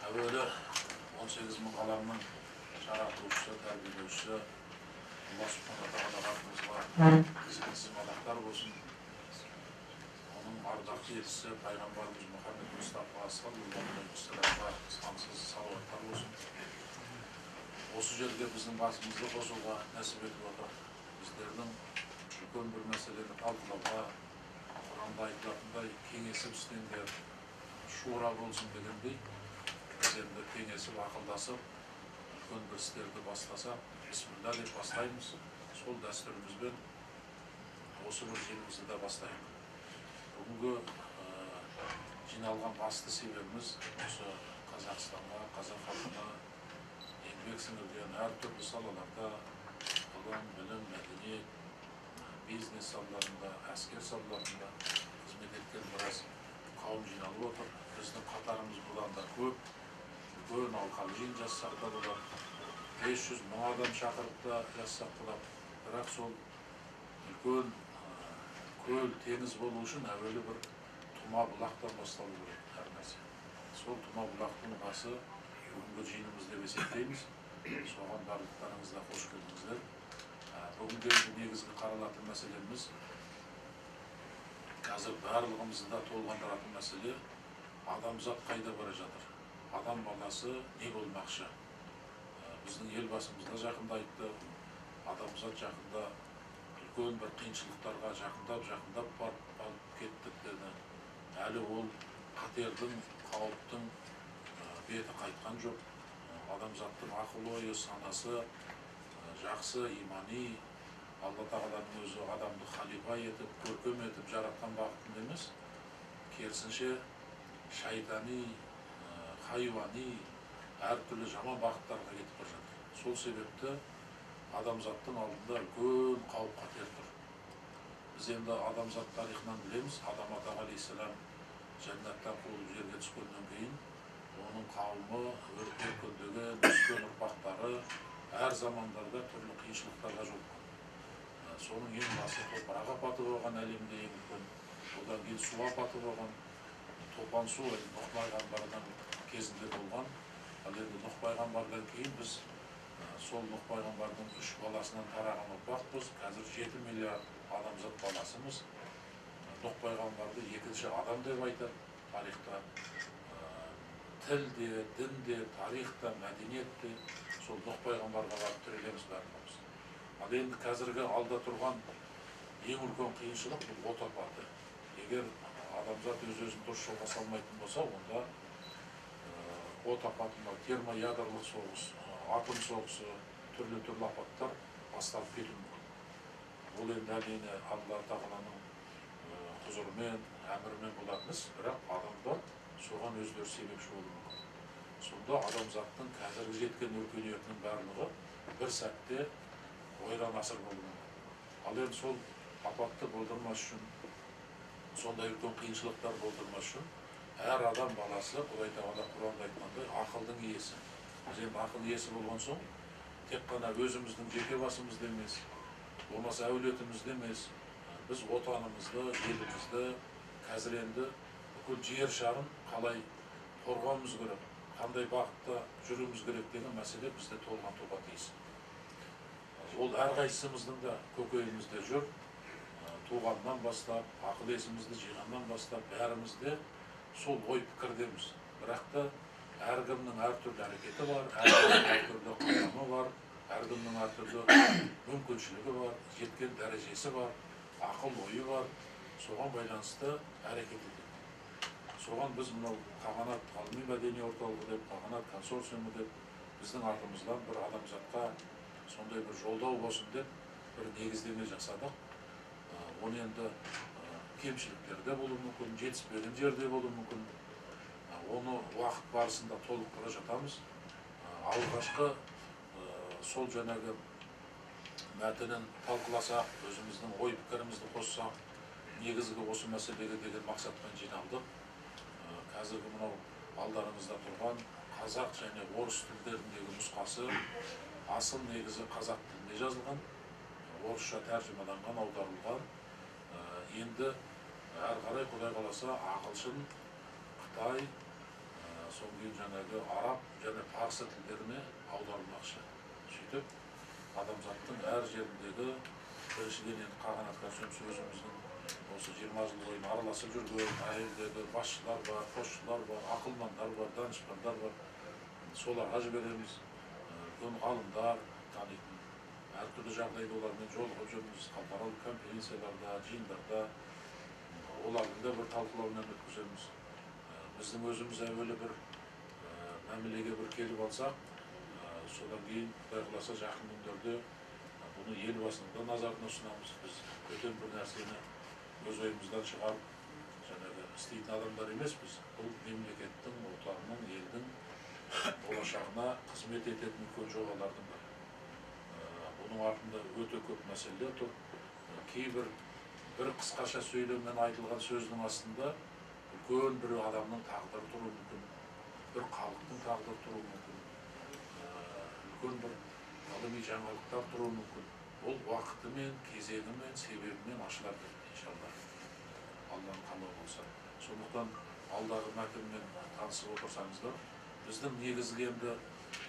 Әуелі 18 мың ғаламның жаратушысы, тәрбиелеушісі Алла Субхана Тағала Раббымызға мезгілсіз мадақтар болсын. Оның ардақты елшісі пайғамбарымыз Мұхаммед Мұстафа саллаллаху алейхи уассаламға сансыз салауаттар болсын. Осы жерге біздің басымызды қосуға нәсіп етіп отыр. Біздердің үлкен бір мәселені талқылауға, Құранда айтылатындай кеңесіп істеңдер, шура болсын дегендей, біз енді кеңесіп, ақылдасып, үлкен бір істерді бастасақ, бисмилла деп бастаймыз. Сол дәстүрімізбен осы бір жиынымызды да бастайық. Бүгінгі жиналған басты себебіміз осы Қазақстанға, қазақ халқына еңбек сіңірген әртүрлі салаларда, ғылым, білім, мәдениет, бизнес салаларында, әскер салаларында қызмет еткен біраз қауым жиналып отыр. Біздің қатарымыз бұдан да көп. Үлкен алқалы жиын жазсақ та болады, 500 мың адам шақырып та жазсақ болады. Бірақ сол үлкен көл, теңіз болу үшін әуелі бір тұма бұлақтан басталу керек әр нәрсе. Сол тұма бұлақтың басы бүгінгі жиынымыз деп есептейміз. Соған барлықтарыңыз да қош келдіңіздер. Бүгінгі енді негізгі қаралатын мәселеміз, қазір барлығымызды да толғандыратын мәселе, адамзат қайда бара жатыр? Адам баласы не болмақшы? Біздің елбасымыз да жақында айтты, адамзат жақында үлкен бір қиыншылықтарға жақындап барып алып кеттік деді. Әлі ол қатердің, қауіптің беті қайтқан жоқ. Адамзаттың ақыл ойы, санасы жақсы, имани, Алла Тағаланың өзі адамды халипа етіп, көркем етіп жаратқан бағытында емес, керісінше шайтани, хайуани, әртүрлі жаман бағыттарға кетіп бара жатыр. Сол себепті адамзаттың алдында үлкен қауіп-қатер тұр. Біз енді адамзат тарихынан білеміз, Адам ата алейхиссалам жәннаттан қуылып жерге түскеннен кейін оның қауымы, өркендеген, өскен ұрпақтары әр замандарда түрлі қиыншылықтарға жолыққан. Соның ең басы топырақ апаты болған әлемде ең үлкен, одан кейін су апаты болған, топан су енді Нұх пайғамбардан кезінде болған. Ал енді Нұх пайғамбардан кейін біз сол Нұх пайғамбардың 3 баласынан тараған ұрпақпыз. Қазір 7 миллиард адамзат баласымыз. Нұх пайғамбарды екінші адам деп айтады тарихта. Тіл де, дін де, тарих та, мәдениет те сол Нұх пайғамбарға барып тірелеміз барлығымыз. Ал енді қазіргі алда тұрған ең үлкен қиыншылық бұл от апаты. Егер адамзат өз-өзін дұрыс жолға салмайтын болса, онда от апаты, мынау термоядролық соғыс, атом соғысы, түрлі-түрлі апаттар басталып кетуі мүмкін. Ол енді әрине Алла Тағаланың құзырымен, әмірімен болатын іс, бірақ адамдар соған өздері себепші болуы мүмкін. Сонда адамзаттың қазіргі жеткен өркениетінің барлығы бір сәтте ойран асыр болуы мүмкін. Ал енді сол апатты болдырмас үшін, сондай үлкен қиыншылықтар болдырмас үшін әр адам баласы, Құдай Тағала Құранда айтқандай, ақылдың иесі. Біз енді ақыл иесі болған соң, тек қана өзіміздің жеке басымызды емес, болмаса әулетімізді емес, біз отанымызды, елімізді, қазір енді бүкіл жер шарын қалай қорғауымыз керек, қандай бағытта жүруіміз керек деген мәселе бізді толғантуға тиіс. Ол әрқайсымыздың да көкейімізде жүр. Туғаннан бастап, ақыл есімізді жиғаннан бастап, бәріміз де сол ой пікірдеміз. Бірақ та әркімнің әртүрлі әрекеті бар, әркімнің әртүрлі қадамы бар, әркімнің әртүрлі мүмкіншілігі бар, жеткен дәрежесі бар, ақыл ойы бар, соған байланысты әрекет етеді. Соған біз мынау Қағанат ғылыми мәдени орталығы деп, Қағанат консорциумы деп біздің атымыздан бір адамзатқа сондай бір жолдау болсын деп бір негіздеме жасадық. Оны енді кемшіліктер де болуы мүмкін, жетіспеген жерде болуы мүмкін. Оны уақыт барысында толықтыра жатамыз. Алғашқы сол жаңағы мәтінін талқыласақ, өзіміздің ой пікірімізді қоссақ, негізгі осы мәселеге деген мақсатпен жиналдық. Қазіргі мынау алдарыңызда тұрған қазақ және орыс тілдеріндегі нұсқасы асыл негізі қазақ тілінде жазылған, орысша тәржімаланған, аударылған. Енді әрі қарай Құдай қаласа ағылшын, қытай, Содан кейін жаңағы араб және парсы тілдеріне аударылмақшы. Сөйтіп адамзаттың әр жеріндегі біріншіден енді қағанат консенсус өзіміздің осы 20 жыл бойы араласып жүрген әйелдегі басшылар бар, қосшылар бар, ақылмандар бар, данышпандар бар, соларға жібереміз. Үлкен ғалымдар танитын әртүрлі жағдайда олармен жолығып жүрміз, халықаралық конференцияларда, жиындарда олардың да бір талқылауынан өткіземіз. Біздің өзіміз әуелі бір мәмілеге бір келіп алсақ, содан кейін Құдай қаласа жақын күндерде бұны Елбасының да назарына ұсынамыз. Біз бөтен бір нәрсені өз ойымыздан шығарып жаңағы істейтін адамдар емеспіз. Бұл мемлекеттің, отанның, елдің болашағына қызмет ететін үлкен жобалардың бірі. Бұның артында өте көп мәселелер тұр. Кейбір бір қысқаша сөйлеммен айтылған сөздің астында үлкен бір адамның тағдыры тұруы мүмкін, бір халықтың тағдыры тұруы мүмкін, үлкен бір ғылыми жаңалықтар тұруы мүмкін. Ол уақытымен, кезеңімен, себебімен ашылады, иншалла, Алланың қалауы болса. Сондықтан алдағы мәтінмен танысып отырсаңыздар, біздің негізгі енді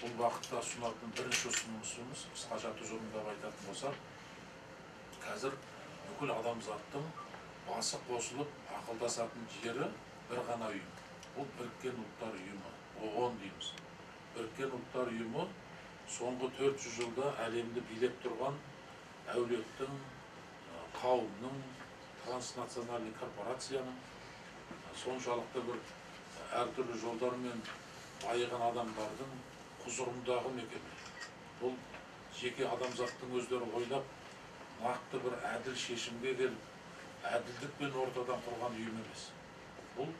бұл уақытта ұсынатын бірінші ұсынысымыз, қысқаша тұжырымдап айтатын болсақ, қазір бүкіл адамзаттың басы қосылып ақылдасатын жері бір ғана ұйым. Бұл Біріккен Ұлттар Ұйымы, ООН дейміз. Біріккен Ұлттар Ұйымы соңғы 400 жылда әлемді билеп тұрған әулеттің, қауымның, транснациональный корпорацияның соншалықты бір әртүрлі жолдармен байыған адамдардың құзырындағы мекеме. Бұл жеке адамзаттың өздері ойлап, нақты бір әділ шешімге келіп, әділдікпен ортадан құрған ұйым емес. Бұл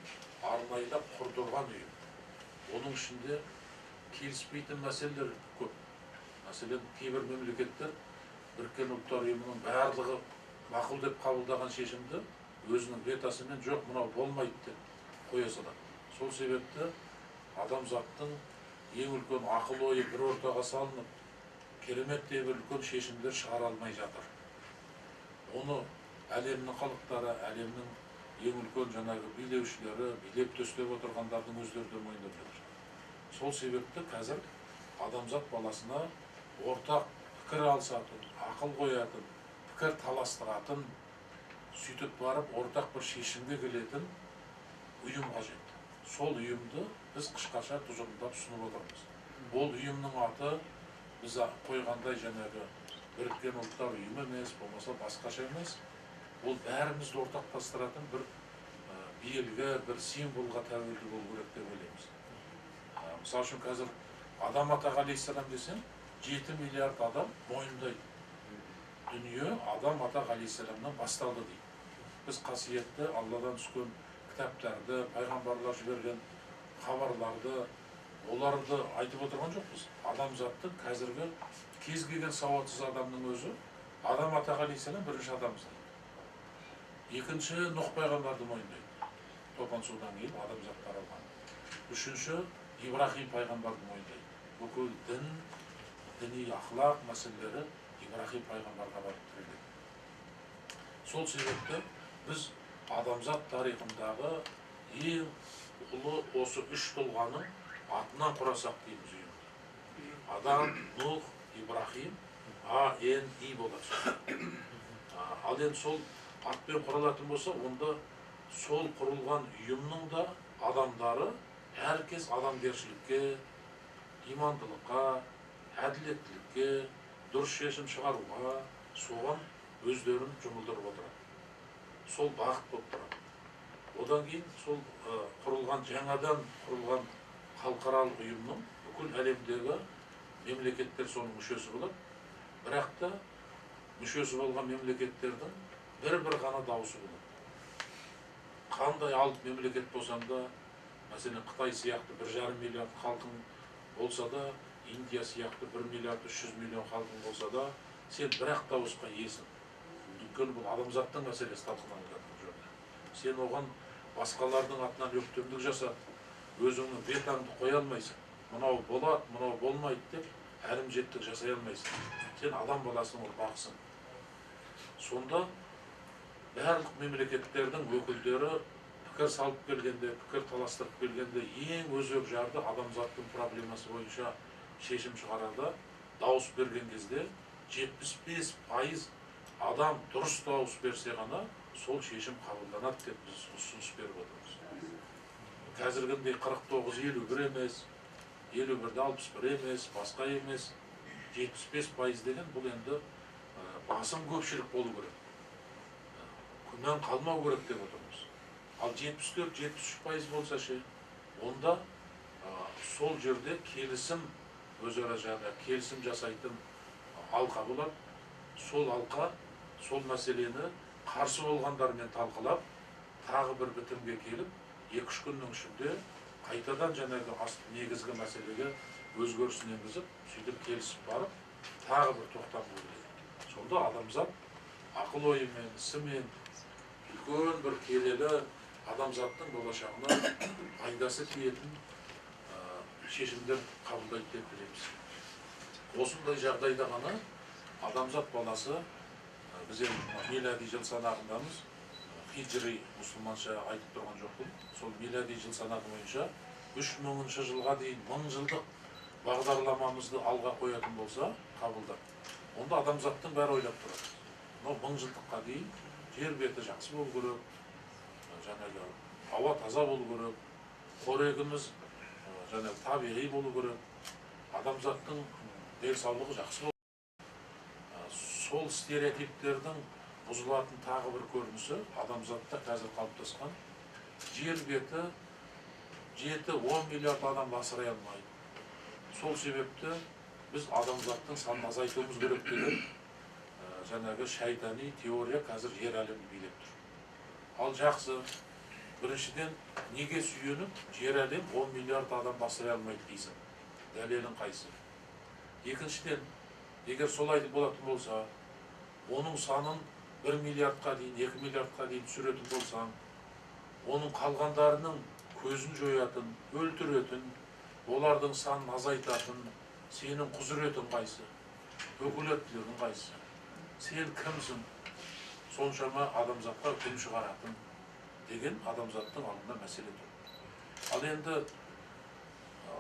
арнайылап құрдырған ұйым. Оның ішінде келіспейтін мәселелер көп. Мәселен, кейбір мемлекеттер Біріккен Ұлттар Ұйымының барлығы мақұл деп қабылдаған шешімді өзінің ветосымен жоқ, мынау болмайды деп қоя салады. Сол себепті адамзаттың ең үлкен ақыл ойы бір ортаға салынып, кереметтей бір үлкен шешімдер шығара алмай жатыр. Оны әлемнің халықтары, әлемнің ең үлкен жаңағы билеушілері, билеп төстеп отырғандардың өздері де мойындап жатыр. Сол себепті қазір адамзат баласына ортақ пікір алысатын, ақыл қоятын, пікір таластыратын, сөйтіп барып ортақ бір шешімге келетін ұйым қажет. Сол ұйымды біз қысқаша тұжырымдап ұсынып отырмыз. Ол ұйымның аты біз қойғандай жаңағы Біріккен Ұлттар Ұйымы емес, болмаса басқаша емес. Ол бәрімізді ортақтастыратын бір белгі, бір символға тәуелді болу керек деп ойлаймыз. Мысал үшін қазір Адам Атаға алейхиссалам десең, 7 миллиард адам мойындайды. Дүние Адам Атаға алейхиссаламнан басталды дейді. Біз қасиетті Алладан түскен кітаптарды, пайғамбарлар жіберген хабарларды, оларды айтып отырған жоқпыз. Адамзаттың қазіргі кез келген сауатсыз адамның өзі Адам Атаға алейхиссалам бірінші адамымыз дейді. Екінші Нұх пайғамбарды мойындайды. Топан судан кейін адамзат таралған. Үшінші Ибрахим пайғамбарды мойындайды. Бүкіл дін, діни ақлақ мәселелері Ибрахим пайғамбарға барып тіреледі. Сол себепті біз адамзат тарихындағы ең ұлы осы үш тұлғаның атынан құрасақ дейміз ұйымды. Адам, Нұх, Ибрахим, А, Н, И болады. Ал енді сол атпен құралатын болса, онда сол құрылған ұйымның да адамдары әркез адамгершілікке, имандылыққа, әділеттілікке, дұрыс шешім шығаруға, соған өздерін жұмылдырып отырады. Сол бағыт болып тұрады. Одан кейін сол құрылған, жаңадан құрылған халықаралық ұйымның бүкіл әлемдегі мемлекеттер соның мүшесі болады. Бірақ та мүшесі болған мемлекеттердің бір-бір ғана дауысы болады. Қандай алып мемлекет болсаң да, мәселен Қытай сияқты 1,5 миллиард халқың болса да, Индия сияқты 1 миллиард 300 миллион халқың болса да, сен бір-ақ дауысқа иесің. Өйткені бұл адамзаттың мәселесі талқыланып жатыр бұл жерде. Сен оған басқалардың атынан өктемдік жасап, өзіңнің ветаңды қоя алмайсың. Мынау болады, мынау болмайды деп әлімжеттік жасай алмайсың. Сен адам баласының ұрпағысың. Сонда барлық мемлекеттердің өкілдері пікір Пікір салып келгенде, пікір таластырып келгенде ең өзек жарды адамзаттың проблемасы бойынша шешім шығарарда дауыс берген кезде 75% адам дұрыс дауыс берсе ғана сол шешім қабылданады деп біз ұсыныс беріп отырмыз. Қазіргіндей 49-51 емес, 51-61 емес, басқа емес, 75% деген бұл енді басым көпшілік болу керек. Күннен қалмау керек деп отырмыз. Ал 74-73% болса ше, онда сол жерде келісім, өзара жаңа келісім жасайтын алқа болады. Сол алқа сол мәселені қарсы болғандармен талқылап, тағы бір бітімге келіп, 2-3 күннің ішінде қайтадан жаңағы негізгі мәселеге өзгерісін енгізіп, сөйтіп келісіп барып, тағы бір тоқтам келеді. Сонда адамзат ақыл ойымен, ісімен үлкен бір келелі адамзаттың болашағына пайдасы тиетін шешімдер қабылдайды деп білеміз. Осындай жағдайда ғана адамзат баласы, біз енді милади жыл санағындамыз, хижри мұсылманша айтып тұрған жоқпын, сол милади жыл санағы бойынша 3000 жылға дейін 1000 жылдық бағдарламамызды алға қоятын болса, қабылдап, онда адамзаттың бәрі ойлап тұрады. Мынау 1000 жылдыққа дейін жер беті жақсы болу керек, жаңағы ауа таза болу керек, қорегіміз жаңағы табиғи болу керек, адамзаттың денсаулығы жақсы болу керек. Сол стереотиптердің бұзылатын тағы бір көрінісі адамзатта қазір қалыптасқан жер беті 7-10 миллиард адамды асырай алмайды. Сол себепті біз адамзаттың санын азайтуымыз керек деген жаңағы шайтани теория қазір жер әлемін билеп тұр. Ал жақсы, біріншіден неге сүйеніп жер әлем 10 миллиард адамды асырай алмайды дейсің? Дәлелің қайсы? Екіншіден, егер солай болатын болса, оның санын 1 миллиардқа дейін, 2 миллиардқа дейін түсіретін болсаң, оның қалғандарының көзін жоятын, өлтіретін, олардың санын азайтатын сенің құзыретің қайсы? Өкілеттілігің қайсы? Сен кімсің? Соншама адамзатқа үкім шығаратын деген адамзаттың алдында мәселе тұр. Ал енді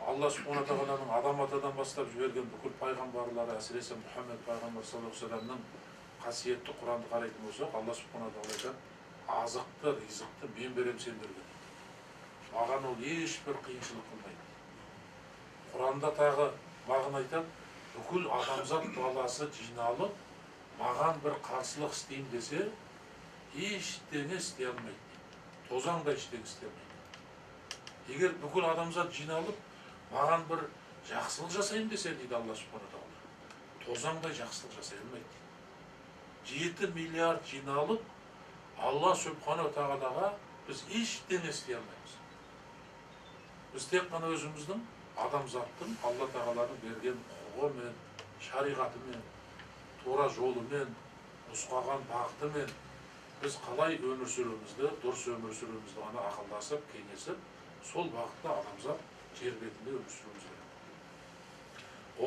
Алла Субхана Тағаланың Адам атадан бастап жіберген бүкіл пайғамбарлары, әсіресе Мұхаммед пайғамбар саллаллаху алейхи уассаламның қасиетті Құранды қарайтын болсақ, Алла Субхана Тағала айтады, азықты, ризықты мен берем сендерге. Маған ол ешбір қиыншылық қылмайды. Құранда тағы маған айтады, бүкіл адамзат баласы жиналып, маған бір қарсылық істеймін десе, ештеңе істей алмайды. Тозаң да ештеңе істей алмайды. Егер бүкіл адамзат жиналып, маған бір жақсылық жасайын десе, дейді Алла Субхана Тағала, тозаңдай жақсылық жасай алмайды. 7 миллиард жиналып, Алла Субхана Тағалаға біз ештеңе істей алмаймыз. Біз тек қана өзіміздің адамзаттың Алла Тағаланың берген құқығымен, шариғатымен, тура жолымен, нұсқаған бағытымен біз қалай өмір сүруімізді, дұрыс өмір сүруімізді ғана ақылдасып, кеңесіп, сол бағытта адамзат жер бетінде өмір сүруіміз керек.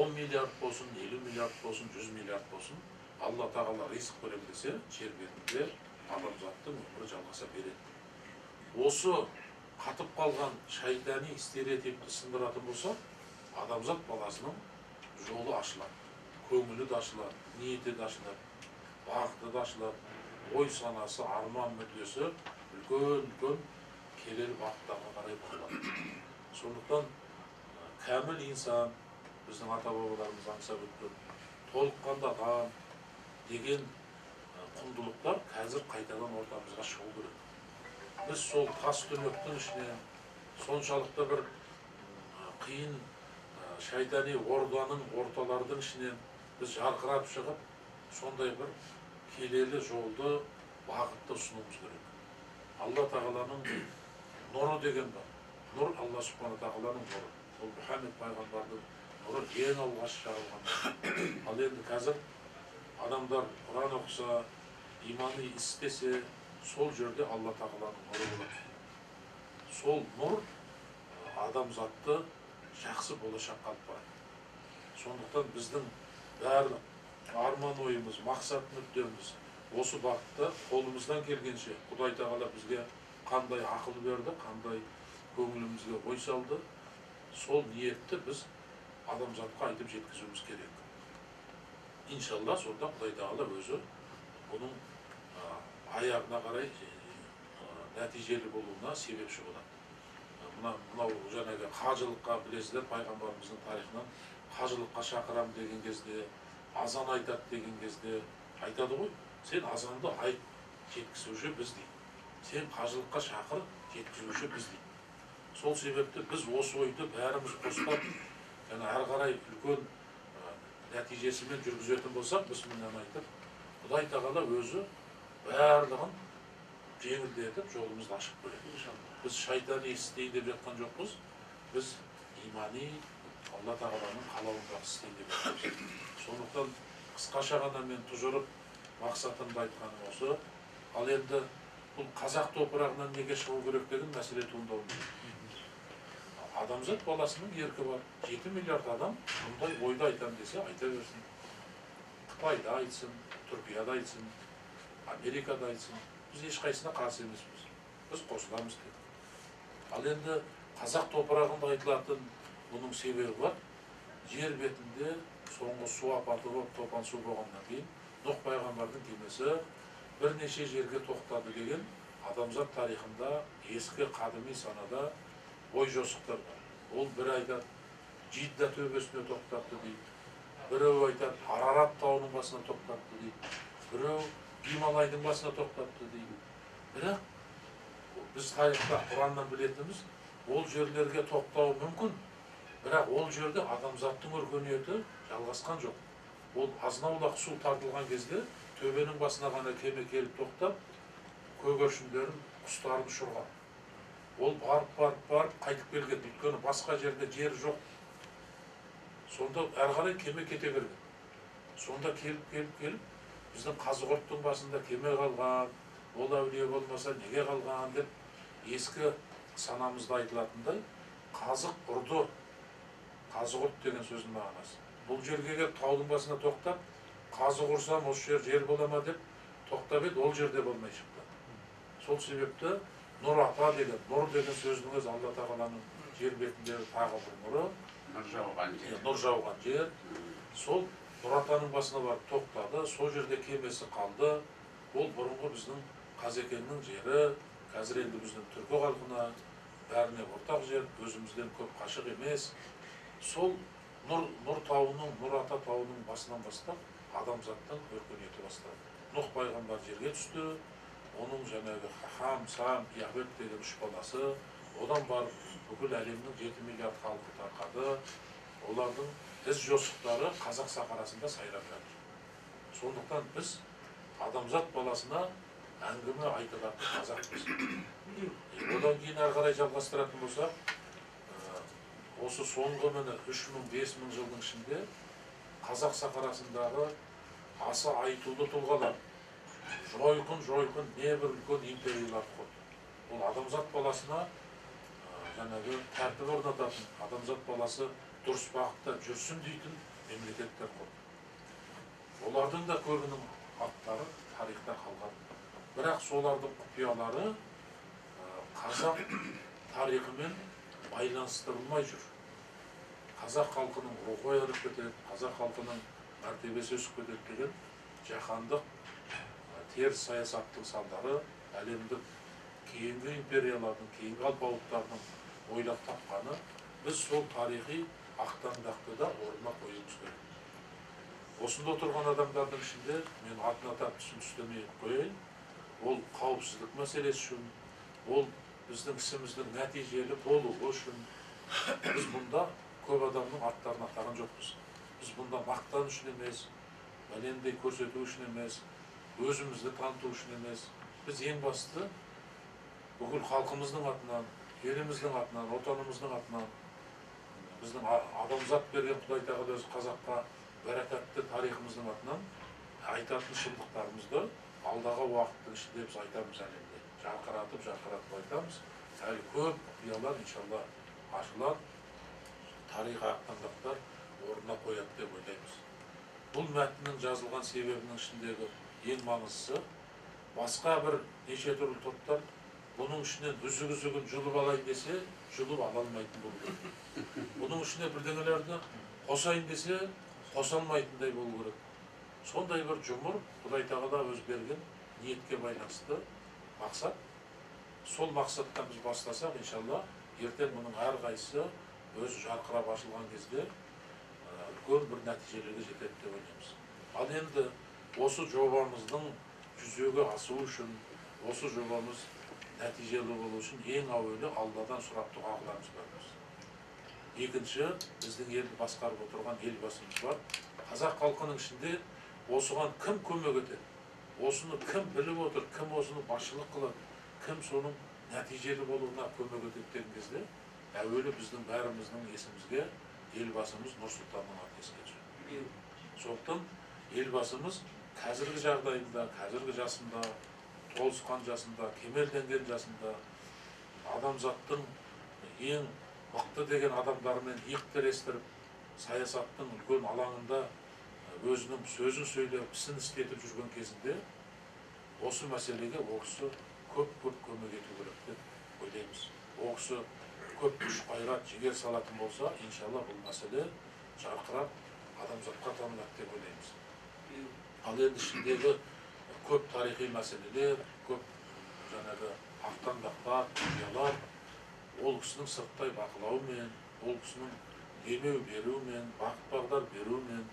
10 миллиард болсын, 50 миллиард болсын, 100 миллиард болсын, Алла Тағала ризық берем десе, жер бетінде адамзаттың өмірі жалғаса береді. Осы қатып қалған шайтани стереотипті сындыратын болса, адамзат баласының жолы ашылады, көңілі де ашылады, ниеті де ашылады, бағыты да ашылады, ой санасы, арман мүддесі үлкен-үлкен келелі бағыттарға қарай бұрылады. Сондықтан кәміл инсан, біздің ата-бабаларымыз аңсап өткен, толыққанды адам деген құндылықтар қазір қайтадан ортамызға шығу керек. Біз сол тас түнектің ішінен соншалықты бір қиын шайтани орданың, орталардың ішінен біз жарқырап шығып, сондай бір келелі жолды, бағытты ұсынуымыз керек. Алла Тағаланың нұры деген бар. Нұр Алла Субхана Тағаланың нұры. Ол Мұхаммед пайғамбардың нұры ең алғаш жаралған. Ал енді қазір адамдар Құран оқыса, иманы істесе, сол жерде Алла Тағаланың нұры болады. Сол нұр адамзатты жақсы болашаққа алып барады. Сондықтан біздің барлық арман ойымыз, мақсат мүддеміз осы бағытта қолымыздан келгенше Құдай Тағала бізге қандай ақыл берді, қандай көңілімізге ой салды, сол ниетті біз адамзатқа айтып жеткізуіміз керек. Иншалла, сонда Құдай Тағала өзі бұның аяғына қарай нәтижелі болуына себепші болады. Мынау жаңағы қажылыққа, білесіздер, пайғамбарымыздың тарихынан қажылыққа шақырам деген кезде, азан айтады деген кезде айтады ғой, сен азанды айт, жеткізуші біз дейді. Сен қажылыққа шақыр, жеткізуші біз дейді. Сол себепті біз осы ойды бәріміз қостап, және әрі қарай үлкен нәтижесімен жүргізетін болсақ, бісмілләні айтып, Құдай Тағала өзі барлығын жеңілдетіп, жолымызды ашып қояды. Біз шайтани істейін деп жатқан жоқпыз, біз имани Алла Тағаланың қалауындағы істейін деп жатырмыз. Сондықтан қысқаша ғана мен тұжырып мақсатымды айтқаным осы. Ал енді бұл қазақ топырағынан неге шығу керек деген мәселе туындауы мүмкін. Адамзат баласының еркі бар. 7 миллиард адам мұндай ойды айтам десе айта берсін. Қытайда айтсын, Түркияда айтсын, Америкада айтсын. Біз ешқайсысына қарсы емеспіз. Біз қосыламыз дедік. Ал енді қазақ топырағында айтылатын бұның себебі бар. Жер бетінде соңғы су апаты болып, топан су болғаннан кейін Нұх пайғамбардың кемесі бірнеше жерге тоқтады деген адамзат тарихында ескі қадими санада ой жосықтар бар. Ол бір айтады, Жидда төбесіне тоқтапты дейді. Біреу айтады, Арарат тауының басына тоқтапты дейді. Біреу Гималайдың басына тоқтапты дейді. Бірақ біз тарихта Құраннан білетініміз, ол жерлерге тоқтауы мүмкін, бірақ ол жерде адамзаттың өркениеті жалғасқан жоқ. Ол азын-аулақ су тартылған кезде төбенің басына ғана кеме келіп тоқтап, көгершіндерін, құстарын ұшырған. Ол барып, қайтып келген, өйткені басқа жерде жер жоқ. Сонда әрі қарай кеме кете берген. Сонда келіп, біздің Қазығұрттың басында кеме қалған, ол әулие болмаса неге қалған деп ескі санамызда айтылатындай қазық ұрды. Қазығұрт деген сөздің мағынасы. Бұл жерге келіп таудың басына тоқтап, қазық ұрсам осы жер жер бола ма деп тоқтап еді, ол жерде болмай шықты. Сол себепті Нұр ата деген, нұр деген сөздің өзі Алла Тағаланың жер бетіндегі тағы бір нұры, нұр жауған жер. Нұр жауған жер. Сол Нұр атаның басына барып тоқтады, сол жерде кемесі қалды. Ол бұрынғы біздің Қазекеңнің жері, қазір енді біздің түркі халқына бәріне ортақ жер, өзімізден көп қашық емес. Сол Нұр тауының, Нұр ата тауының басынан бастап адамзаттың өркениеті басталды. Нұх пайғамбар жерге түсті, оның жаңағы Хам, Сам, Яхвет деген үш баласы, одан барып бүкіл әлемнің 7 миллиард халқы тарқады. Олардың із жосықтары қазақ сахарасында сайрап жатыр. Сондықтан біз адамзат баласына әңгіме айтылатын қазақпыз. Одан кейін әрі қарай жалғастыратын болсақ, осы соңғы міне 3000-5000 жылдың ішінде қазақ сахарасындағы аса айтулы тұлғалар жойқын небір үлкен империялар құрды. Ол адамзат баласына жаңағы тәртіп орнататын, адамзат баласы дұрыс бағытта жүрсін дейтін мемлекеттер құрды. Олардың да көбінің аттары тарихта қалған. Бірақ солардың құпиялары қазақ тарихымен байланыстырылмай жүр. Қазақ халқының рухы оянып кетеді, қазақ халқының мәртебесі өсіп кетеді деген жаһандық теріс саясаттың салдары әлемдік кейінгі империялардың, кейінгі алпауыттардың ойлап тапқаны. Біз сол тарихи ақтаңдақты да орнына қоюымыз керек. Осында отырған адамдардың ішінде мен атын атап түсін түстемей қояйын. Ол қауіпсіздік мәселесі үшін, ол біздің ісіміздің нәтижелі болуы үшін. Біз бұнда көп адамның аттарын атаған жоқпыз. Біз бұнда мақтан үшін емес, бәлендей көрсету үшін емес, өзімізді таныту үшін емес. Біз ең басты бүкіл халқымыздың атынан, еліміздің атынан, отанымыздың атынан, біздің адамзат берген Құдай Тағала өзі қазаққа бәракатты тарихымыздың атынан айтатын шындықтарымызды алдағы уақыттың ішінде біз айтамыз әлемде. Жарқыратып, жарқыратып айтамыз. Әлі көп құпиялар иншалла ашылады, тарих ақтаңдақтар орнына қояды деп ойлаймыз. Бұл мәтіннің жазылған себебінің ішіндегі ең маңыздысы, басқа бір неше түрлі топтар Бұның ішінен үзік-үзігін жұлып алайын десе, жұлып ала алмайтын болу керек. Бұның ішіне бірдеңелерді қосайын десе, қоса алмайтындай болу керек. Сондай бір жұмыр Құдай Тағала өз берген ниетке байланысты мақсат. Сол мақсаттан біз бастасақ, иншалла, ертең бұның әрқайсысы өзі жарқырап ашылған кезде үлкен бір нәтижелерге жетеді деп ойлаймыз. Ал енді осы жобамыздың жүзеге асуы үшін, осы жобамыз нәтижелі болу үшін ең әуелі Алладан сұрап дұға қыламыз бәріміз. Екінші, біздің елді басқарып отырған елбасымыз бар. Қазақ халқының ішінде осыған кім көмек етеді? Осыны кім біліп отыр, кім осыны басшылық қылады, кім соның нәтижелі болуына көмек етеді деген кезде, әуелі біздің бәріміздің есімізге елбасымыз Нұрсұлтанның аты еске түседі. Сондықтан елбасымыз қазіргі жағдайында, қазіргі жасында, толысқан жасында, кемелденген жасында, адамзаттың ең мықты деген адамдарымен иық тірестіріп, саясаттың үлкен алаңында өзінің сөзін сөйлеп, ісін істетіп жүрген кезінде осы мәселеге ол кісі көп-көп көмек ету керек деп ойлаймыз. Ол кісі көп күш, қайрат, жігер салатын болса, иншалла бұл мәселе жарқырап адамзатқа танылады деп ойлаймыз. Ал енді ішіндегі көп тарихи мәселелер, көп жаңағы ақтаңдақтар, құпиялар ол кісінің сырттай бақылауымен, ол кісінің демеу беруімен, бағыт бағдар беруімен,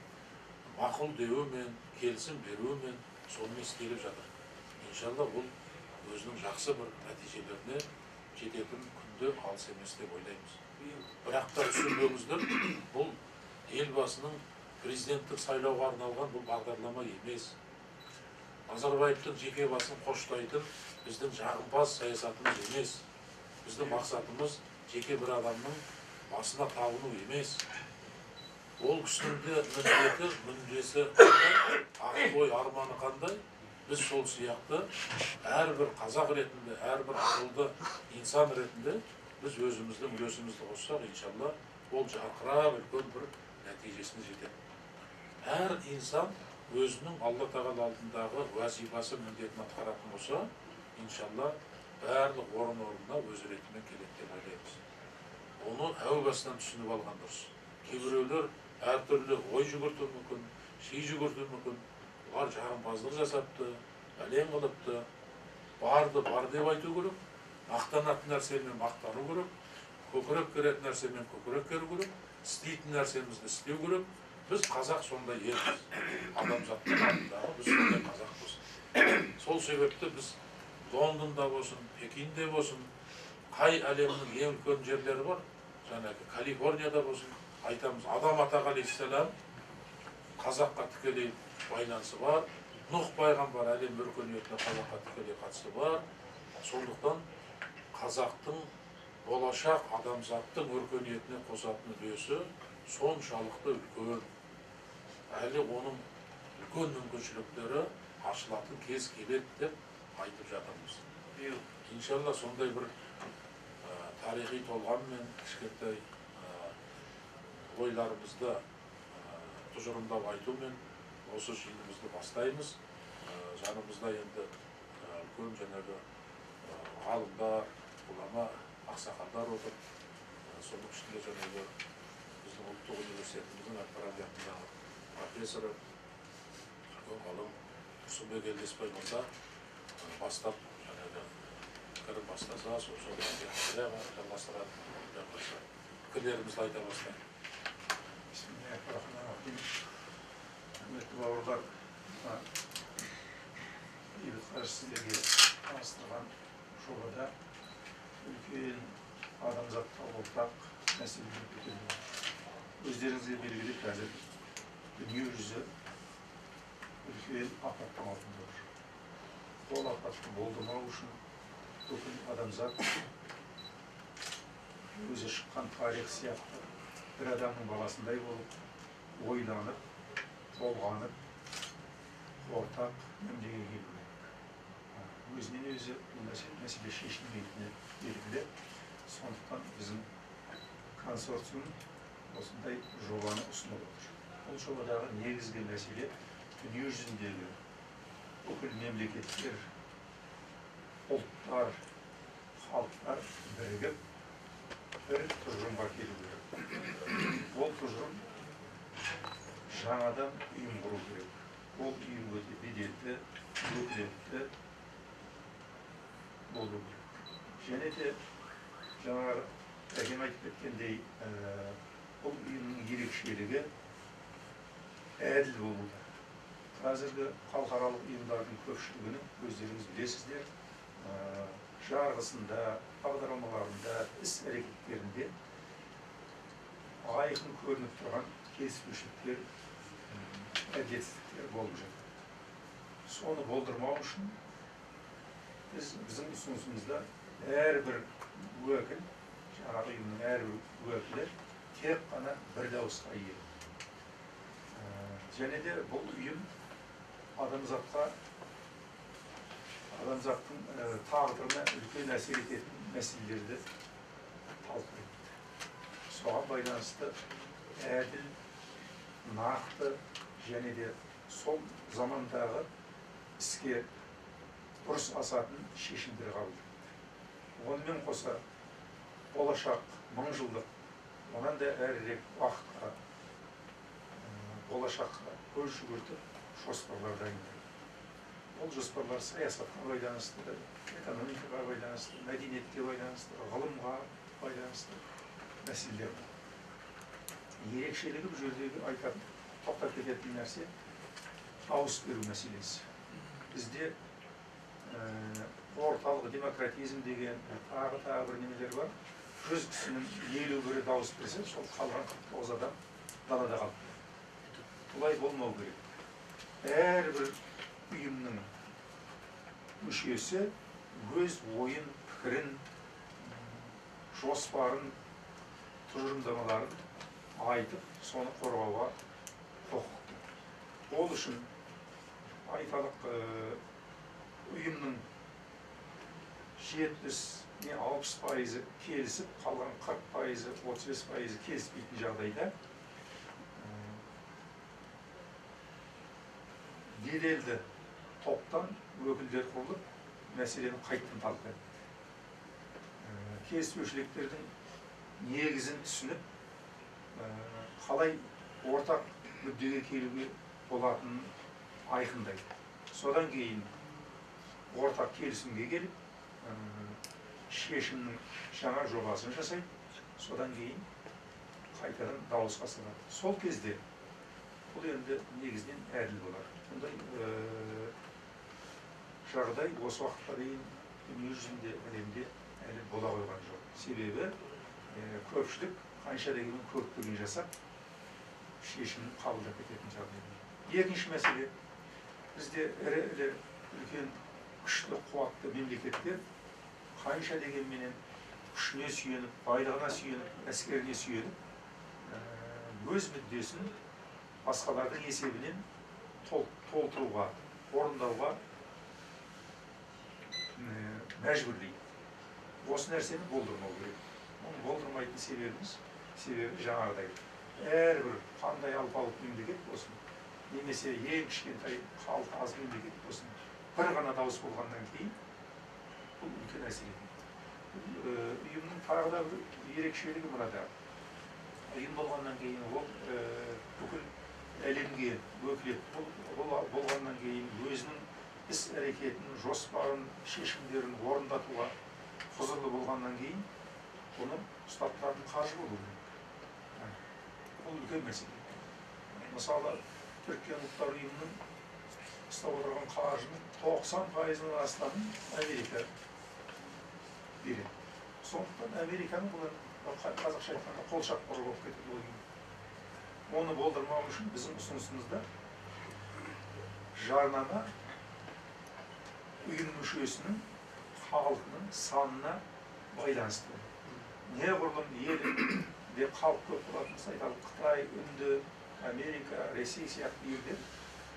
мақұл деуімен, келісім беруімен сонымен істеліп жатыр. Иншалла ол өзінің жақсы бір нәтижелеріне жететін күнде алыс емес деп ойлаймыз. Бірақ та түсінбеңіздер, бұл елбасының президенттік сайлауға арналған бұл бағдарлама емес. Назарбаевтың жеке басын қоштайтын біздің жағымпаз саясатымыз емес. Біздің мақсатымыз жеке бір адамның басына табыну емес. Ол кісінің де міндеті, мүддесі қандай, ақыл ой арманы қандай, біз сол сияқты әрбір қазақ ретінде, әрбір ақылды инсан ретінде біз өзіміздің үлесімізді қоссақ, иншалла, ол жарқырап үлкен бір нәтижесіне жетеді. Әр инсан өзінің Алла Тағала алдындағы уазипасы, міндетін атқаратын болса, иншалла, барлық орын-орнына өз ретімен келеді деп ойлаймыз. Оны әу бастан түсініп алған дұрыс. Кейбіреулер әртүрлі ой жүгіртуі мүмкін, ши жүгіртуі мүмкін. Олар жағымпаздық жасапты, бәлен қылыпты. Барды бар деп айту керек, мақтанатын нәрсемен мақтану керек, көкірек керетін нәрсемен көкірек керу керек, істейтін нәрсемізді істеу керек. Біз қазақ сондай елміз. Адамзаттың алдындағы біз сондай қазақпыз. Сол себепті біз Лондонда болсын, Пекинде болсын, қай әлемнің ең үлкен жерлері бар, жаңағы Калифорнияда болсын, айтамыз, Адам ата алейхиссалам қазаққа тікелей байланысы бар, Нұх пайғамбар әлем өркениетіне қазаққа тікелей қатысы бар. Сондықтан қазақтың болашақ адамзаттың өркениетіне қосатын үлесі соншалықты үлкен. Әлі оның үлкен мүмкіншіліктері ашылатын кез келеді деп айтып жатырмыз. Иншалла сондай бір тарихи толғаммен кішкентай ойларымызды тұжырымдап айтумен осы жиынымызды бастаймыз. Жанымызда енді үлкен жаңағы ғалымдар, ғұлама, ақсақалдар отыр. Соның ішінде жаңағы біздің ұлттық университетіміздің әл-Фараби атындағы профессоры, үлкен ғалым Тұрсынбек Елдесбай мырза бастап, жаңағы пікірін бастаса, сол жалғастырады, пікірлерімізді айта бастайық. Бисмиллахир-рахманир-рахим. Құрметті бауырлар, бейбіт қажы сіздерге таныстырған жобада үлкен адамзатқа ортақ мәселелер көтеріліп отыр. Өздеріңізге белгілі, қазір дүние жүзі үлкен апаттың алдында тұр. Ол апатты болдырмау үшін бүкіл адамзат өзі шыққан тарих сияқты бір адамның баласындай болып ойланып, толғанып, ортақ мәмілеге келу керек. Өзінен өзі бұл мәселе шешілмейтіні белгілі. Сондықтан біздің консорциум осындай жобаны ұсынып отыр. Бұл жобадағы негізгі мәселе дүние жүзіндегі бүкіл мемлекеттер, ұлттар, Халықтар бірігіп бір тұжырымға келу керек. Ол тұжырым жаңадан ұйым құру керек. Ол ұйым өте беделді, өкілетті болу керек. Және де жаңағы әкем айтып кеткендей, бұл ұйымның ерекшелігі әділ болуда. Қазіргі халықаралық ұйымдардың көпшілігінің өздеріңіз білесіздер, жарғысында, бағдарламаларында, іс-әрекеттерінде айқын көрініп тұрған келіспеушіліктер, әділетсіздіктер болып жатыр. Соны болдырмау үшін біздің ұсынысымызда әрбір уәкіл, жаңағы ұйымның әрбір уәкілі тек қана бір дауысқа ие. Және де бұл ұйым адамзаттың тағдырына үлкен әсер ететін мәселелерді талқылайды. Соған байланысты әділ, нақты және де сол замандағы іске дұрыс асатын шешімдер қабылдайды. Онымен қоса болашақ мыңжылдық, онан да әрірек уақытқа, болашаққа көз жүгіртіп жоспарлар дайындайды. Ол жоспарлар саясатқа байланысты, экономикаға байланысты, мәдениетке байланысты, ғылымға байланысты мәселелер бар. Ерекшелігі бұл жердегі айтатын, тоқтап кететін нәрсе дауыс беру мәселесі. Бізде орталық демократизм деген тағы бір немелер бар. 100 кісінің 51-і дауыс берсе, сол қалған 49 адам далада қалып кетеді. Бұлай болмау керек. Әрбір ұйымның мүшесі өз ойын, пікірін, жоспарын, тұжырымдамаларын айтып, соны қорғауға құқықты. Ол үшін айталық ұйымның 70-60% келісіп, қалған 40%, 35% келіспейтін жағдайда беделді топтан өкілдер құрылып, мәселені қайттан талқылайды. Келіспеушіліктердің негізін түсініп, қалай ортақ мүддеге келуге болатынын айқындайды. Содан кейін ортақ келісімге келіп, шешімнің жаңа жобасын жасайды. Содан кейін қайтадан дауысқа салады. Сол кезде бұл енді негізінен әділ болады. Бұндай жағдай осы уақытқа дейін дүние жүзінде, әлемде әлі бола қойған жоқ. Себебі көпшілік қанша дегенмен көптігін жасап, шешімін қабылдап кететін жағдай. Екінші мәселе, бізде ірі-ірі үлкен күшті қуатты мемлекеттер қанша дегенменен күшіне сүйеніп, байлығына сүйеніп, әскеріне сүйеніп, өз мүддесін басқалардың есебінен толтыруға, орындауға мәжбүрлейді. Осы нәрсені болдырмау керек. Оны болдырмайтын себебі жаңағыдай. Әрбір қандай алпауыт мемлекет болсын, немесе ең кішкентай халқы аз мемлекет болсын, бір ғана дауыс болғаннан кейін бұл үлкен әсер етеді. Ұйымның тағы да бір ерекшелігі мынада. Ұйым болғаннан кейін ол бүкіл әлемге өкілетті болғаннан кейін өзінің іс-әрекетін, жоспарын, шешімдерін орындатуға құзырлы болғаннан кейін оны ұстап тұратын қаржы болу керек. Бұл үлкен мәселе. Мысалы, Біріккен Ұлттар Ұйымының ұстап отырған қаржының 90%-ынан астамын Америка береді. Сондықтан Американың бұл қазақша айтқанда қолшапқыры болып кетеді ол ұйым. Оны болдырмау үшін біздің ұсынысымызда жарнама ұйым мүшесінің халқының санына байланысты. Неғұрлым елде халық көп болатын болса, айталық Қытай, Үнді, Америка, Ресей сияқты елдер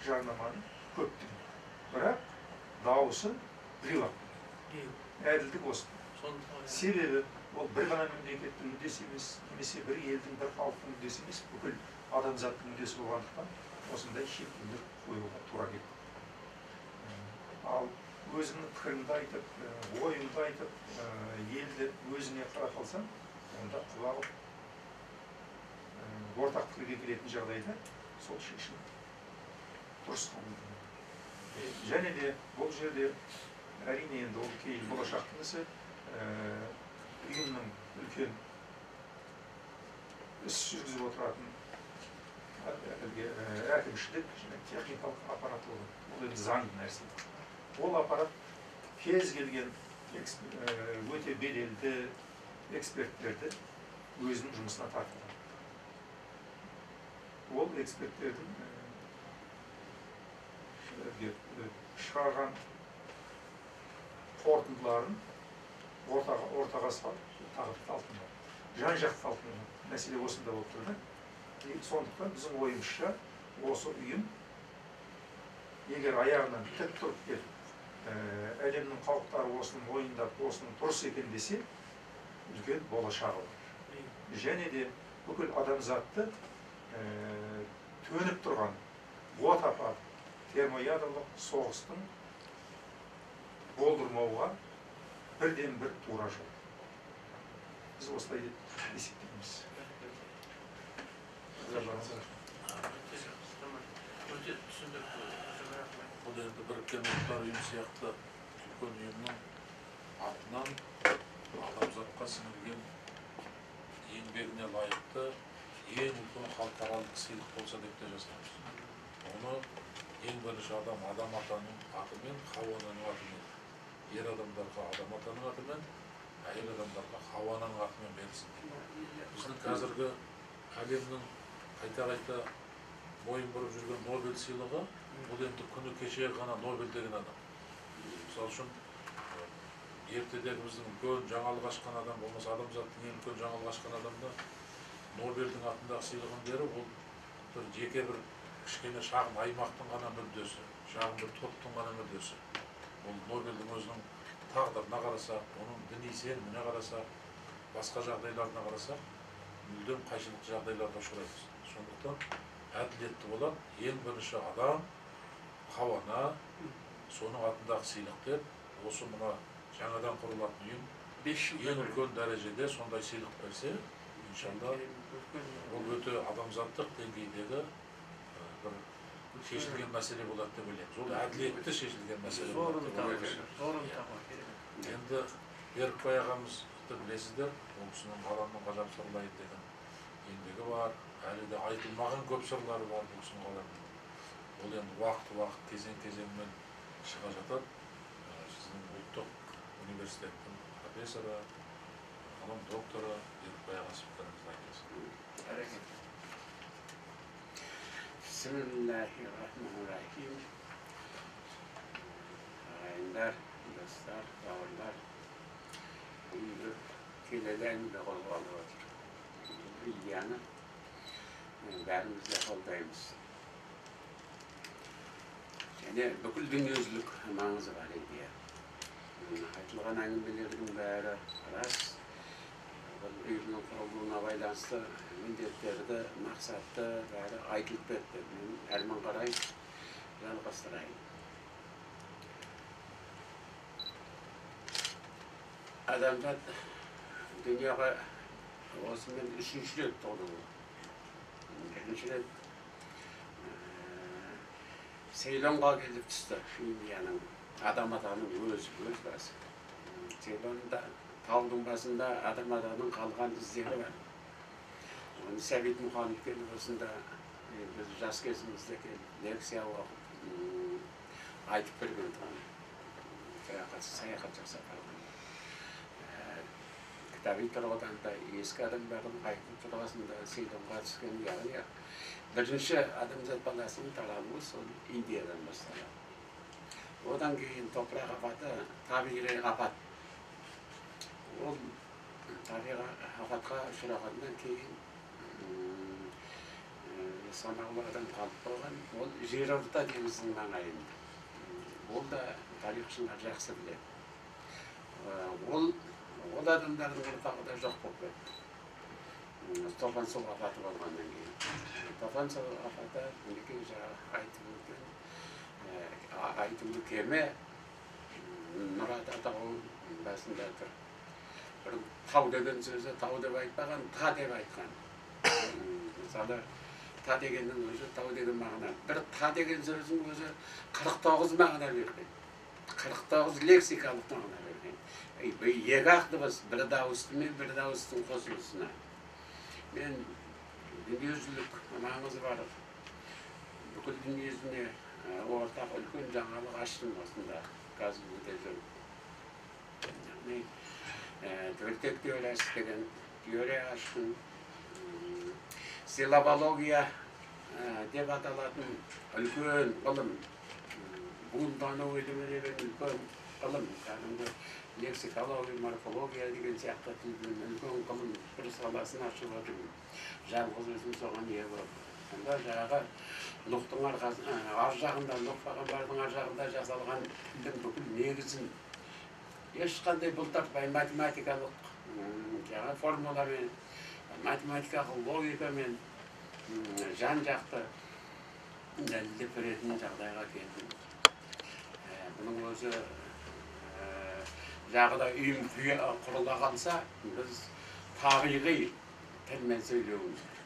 жарнаманы көп төлейді. Бірақ дауысы біреу-ақ. Әділдік осы. Себебі ол бір ғана мемлекеттің мүддесі емес, немесе бір елдің, бір халықтың мүддесі емес, бүкіл адамзаттың мүддесі болғандықтан осындай шектеулер қоюға тура келді. Ал өзімнің Пікіріңді айтып, ойыңды айтып, елді өзіңе қарата алсаң, онда құлағы ортақ пікірге келетін жағдайда сол шешім дұрыс қабылданады. Және де бұл жерде әрине енді ол кейін болашақтың ісі, ұйымның үлкен іс жүргізіп отыратын әкімшілік және техникалық аппарат болады. Ол енді заңды нәрсе. Ол аппарат кез келген өте беделді эксперттерді өзінің жұмысына тартады. Ол эксперттердің шығарған қорытындыларын ортаға салып, тағы талқыланады. Жан-жақты талқыланады. Мәселе осында болып тұр да. Сондықтан біздің ойымызша осы ұйым егер аяғынан тік тұрып кетіп, әлемнің халықтары осыны мойындап, осының дұрыс екен десе, үлкен болашағы бар. Және де бүкіл адамзатты төніп тұрған от апат, термоядролық соғыстың болдырмауға бірден-бір тура жол. Біз осылай есептейміз. Өте түсіндірді. Бұл енді Біріккен Ұлттар Ұйымы сияқты үлкен ұйымның атынан адамзатқа сіңірген еңбегіне лайықты ең үлкен халықаралық сыйлық болса деп те жасаймыз. Оны ең бірінші адам Адам атаның атымен, Хауа ананың атымен, ер адамдарға Адам атаның атымен, әйел адамдарға Хауа ананың атымен берілсін дейді. Біздің қазіргі әлемнің қайта-қайта мойын бұрып жүрген Нобель сыйлығы, бұл енді күні кеше ғана Нобель деген адам. Мысал үшін, ертедегі біздің үлкен жаңалық ашқан адам, болмаса адамзаттың ең үлкен жаңалық ашқан адамды Нобельдің атындағы сыйлығын беру, ол бір жеке бір кішкене шағын аймақтың ғана мүддесі, шағын бір топтың ғана мүддесі. Ол Нобельдің өзінің тағдырына қарасақ, оның діни сеніміне қарасақ, басқа жағдайларына қарасақ, мүлдем қайшылықты жағдайларға ұшыраймыз. Сондықтан әділетті болады, ең бірінші адам Хауа ана, соның атындағы сыйлық деп, осы мына жаңадан құрылатын ұйым ең үлкен дәрежеде сондай сыйлық берсе, иншалла, ол өте адамзаттық деңгейдегі бір шешілген мәселе болады деп ойлаймыз. Ол әділетті шешілген мәселе болады деп ойлаймыз. Енді Берікбай ағамызды білесіздер, ол кісінің ғаламның ғажап сырлайы деген еңбегі бар, әлі де айтылмаған көп сырлары бар бұл кісінің ғаламның. Ол енді уақыт-уақыт кезең-кезеңмен шыға жатады. Сіздің ұлттық университеттің профессоры, ғылым докторы Берікбай ағасы пікіріңізді айтасыз. Bismillahirrahmanirrahim. Ағайындар, достар, бауырлар, бүгінгі келелі әңгіме қолға алып отыр. Бұл идеяны бәріміз де қолдаймыз. Және бүкіл дүниежүзілік маңызы бар идея. Айтылған әңгімелердің бәрі рас. Бұл ұйымның құрылуына байланысты міндеттерді, мақсатты бәрі айтылып кетті. Мен әрмен қарай жалғастырайын. Адамзат дүнияға осымен үшінші рет толуы. Бірінші рет Цейлонға келіп түсті, Индияның, Адам атаның өз басы. Цейлонда таудың басында Адам атаның қалған іздері бар. Оны Сәбит Мұқанов келіп осында, біз жас кезімізде келіп лекция оқып, айтып берген тұғын. Саяхат жасап алған. Кітаби тұрғыдан да ескі адамдардың айту тұрғысында Цейлонға түскен, яғни бірінші адамзат баласының таралуы сол Индиядан басталады. Одан кейін топырақ апаты, табиғи апат. Ол табиғи апатқа ұшырағаннан кейін санаулы адам қалып қойған, ол Жерорта теңізінің маңайында. Ол да тарихшылар жақсы біледі. Ол адамдардың ұрпағы да жоқ болып кетті. Топан су апаты болғаннан кейін. Топан су апаты, мінекей жаңа айтып өткен айтулы кеме Нұрата тауы басында тұр. Бір тау деген сөзі тау деп айтпаған, та деп айтқан. Мысалы, та дегеннің өзі тау деген мағына. Бір та деген сөздің өзі 49 мағына берген. 49 лексикалық мағына берген. Екі-ақ дыбыс, бір дауысты мен бір дауыстың қосылысына. Мен дүниежүзілік маңызы бар. Бүкіл дүниежүзіне ортақ үлкен жаңалық аштым осында КазГУ-де жүріп. Яғни түбіртек теориясы деген теория аштым. Силабология деп аталатын үлкен ғылым, буындану ілімі деген үлкен ғылым, кәдімгі лексикология, морфология деген сияқты тілдің үлкен ғылым бір саласын ашып отырмын. Жалғыз өзім соған ие болдым. Сонда жаңағы Нұхтың ар жағында, Нұх пайғамбардың ар жағында жасалған тілдің бүкіл негізін ешқандай бұлтартпай математикалық жаңа формуламен, математикалық логикамен жан-жақты дәлелдеп беретін жағдайға келдім. Бұның өзі жағы да ұйым құрыла қалса, біз табиғи тілмен сөйлеуіміз керек.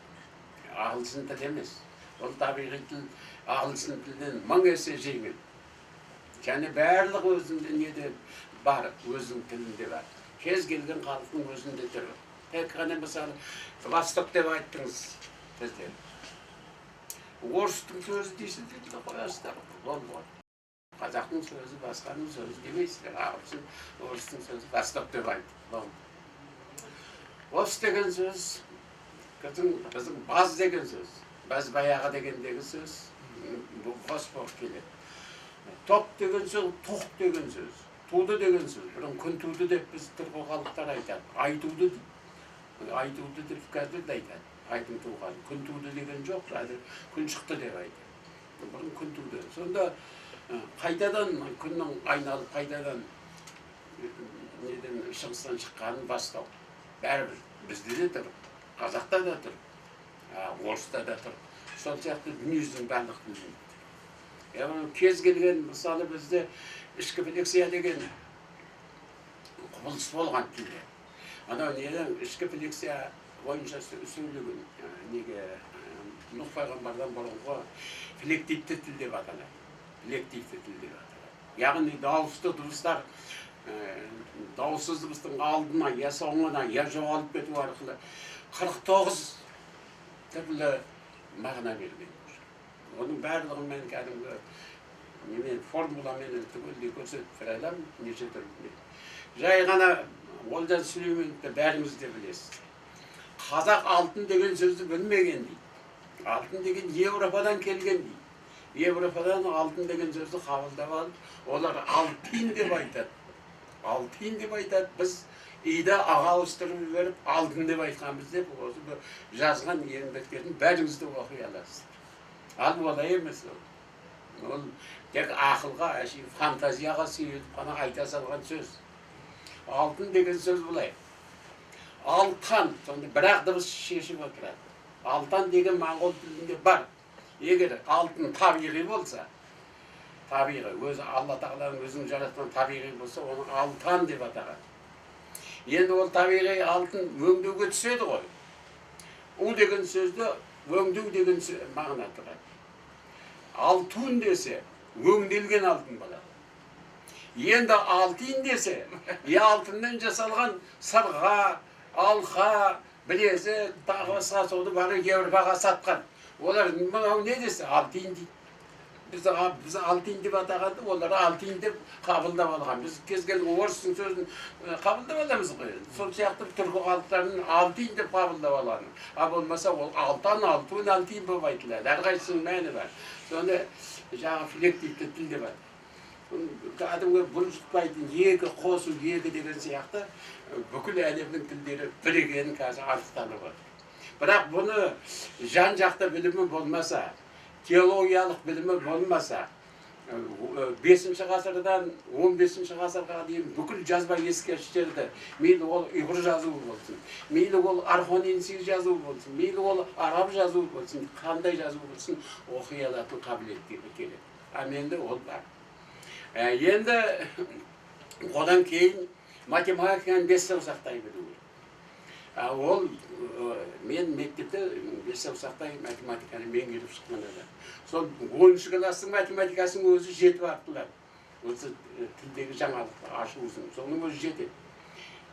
Ағылшын тілі емес. Ол табиғи тіл ағылшын тілінен 1000 есе жеңіл. Және барлығы өзінде неде бар, өзінің тілінде бар. Кез келген халықтың өзінде түрі. Тек қана мысалы восток деп айттыңыз бізде. Орыстың сөзі дейсіздер де қоясыздар. Болды ғой. Қазақтың сөзі, басқаның сөзі демейсіздер. Ағылшын, орыстың сөзі восток деп айтты. Болды. Ос деген сөз біздің баз деген сөз. Баз баяғы дегендегі сөз қос болып келеді. Топ деген сөз, тоқ деген сөз, туды деген сөз. Бұрын күн туды деп біз түркі халықтар айтады. Ай туды дейді. Ай туды деп қазір де айтады. Айдың туғаны. Күн туды деген жоқ, қазір күн шықты деп айтады. Бұрын күн туды. Сонда қайтадан күннің айналып, қайтадан неден шығыстан шыққанын бастау. Бәрібір бізде де тұр, қазақта да тұр, орыста да тұр. Сол сияқты дүниежүзінің барлық тілінде. Яғни кез келген, мысалы, бізде ішкі флексия деген құбылыс болған тілде. Анау неден ішкі флексия бойынша сөйлеген, неге Нұх пайғамбардан бұрынғы флективті тіл деп аталады. Флективті тіл деп аталады. Яғни дауысты дыбыстар дауыссыз дыбыстың алдына, я соңына, я жоғалып кету арқылы 49 түрлі мағына берген. Оның барлығын мен кәдімгі немен формуламен түгелдей көрсетіп бере аламын, неше түрлі. Жай ғана Олжас Сүлейменовті бәріңіз де білесіз. Қазақ алтын деген сөзді білмеген дейді. Алтын деген Еуропадан келген дейді. Еуропадан алтын деген сөзді қабылдап алып, олар алтын деп айтады. Алтын деп айтады, біз иді аға ауыстырып жіберіп, алтын деп айтқанбыз деп осы бір жазған еңбектерін бәріңіз де оқи аласыздар. Ал олай емес ол. Ол тек ақылға, әшейін фантазияға сүйеніп қана айта салған сөз. Алтын деген сөз былай. Алтан, сонда бір-ақ дыбыс шешіп отырады. Алтан деген моңғол тілінде бар. Егер алтын табиғи болса, табиғи, өзі Алла тағаланың өзінің жаратқан табиғи болса, оны алтан деп атаған. Енді ол табиғи алтын өңдеуге түседі ғой. У деген сөзді өңдеу деген мағына тұрады. Алтын десе, өңделген алтын болады. Енді алтын десе, алтыннан жасалған сырға, алқа, білезік, тағы басқа соны бары Еуропаға сатқан. Олар мынау не десе, алтын дейді. Біз алтын деп атағанды, олар алтын деп қабылдап алған. Біз кез келген орыстың сөзін қабылдап аламыз ғой. Сол сияқты түркі халықтарының алтын деп қабылдап алған. А болмаса ол алтан, алтын, алтын болып айтылады. Әрқайсысының мәні бар. Соны жаңағы флективті тіл деп атайды. Кәдімгі бұлжытпайтын екі қосу екі деген сияқты бүкіл әлемнің тілдері бір екенін қазір анықталып отыр. Бірақ бұны жан-жақты білімі болмаса, теологиялық білімі болмаса, 5 ғасырдан 15 ғасырға дейін бүкіл жазба ескерткіштерді, мейлі ол ұйғыр жазуы болсын, мейлі ол архон-енисей жазуы болсын, мейлі ол араб жазуы болсын, қандай жазу болсын, оқи алатын қабілет керек. А менде ол бар. Енді Одан кейін математиканы 5 саусақтай білу керек. Ол мен мектепте 5 саусақтай математиканы меңгеріп шыққан адам. Сол 10 класстың математикасының өзі жетіп артылады. Осы тілдегі жаңалықты ашу үшін соның өзі жетеді.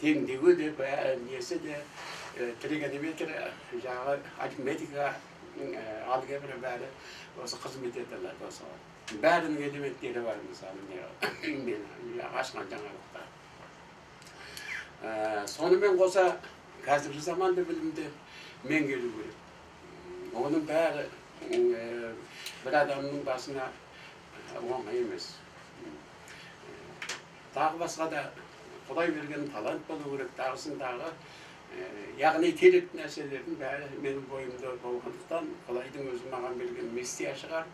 Теңдеуі де, несі де, тригонометрия, жаңағы арифметика, алгебра бәрі осы қызмет ете алады осыған. Бәрінің элементтері бар, мысалы, мен ашқан жаңалықта. Сонымен қоса қазіргі заманда білімді меңгеру керек. Оның бәрі бір адамның басына оңай емес. Тағы басқа да Құдай берген талант болу керек, тағысын тағы, яғни керекті нәрселердің бәрі менің бойымда болғандықтан Құдайдың өзі маған берген миссия шығар.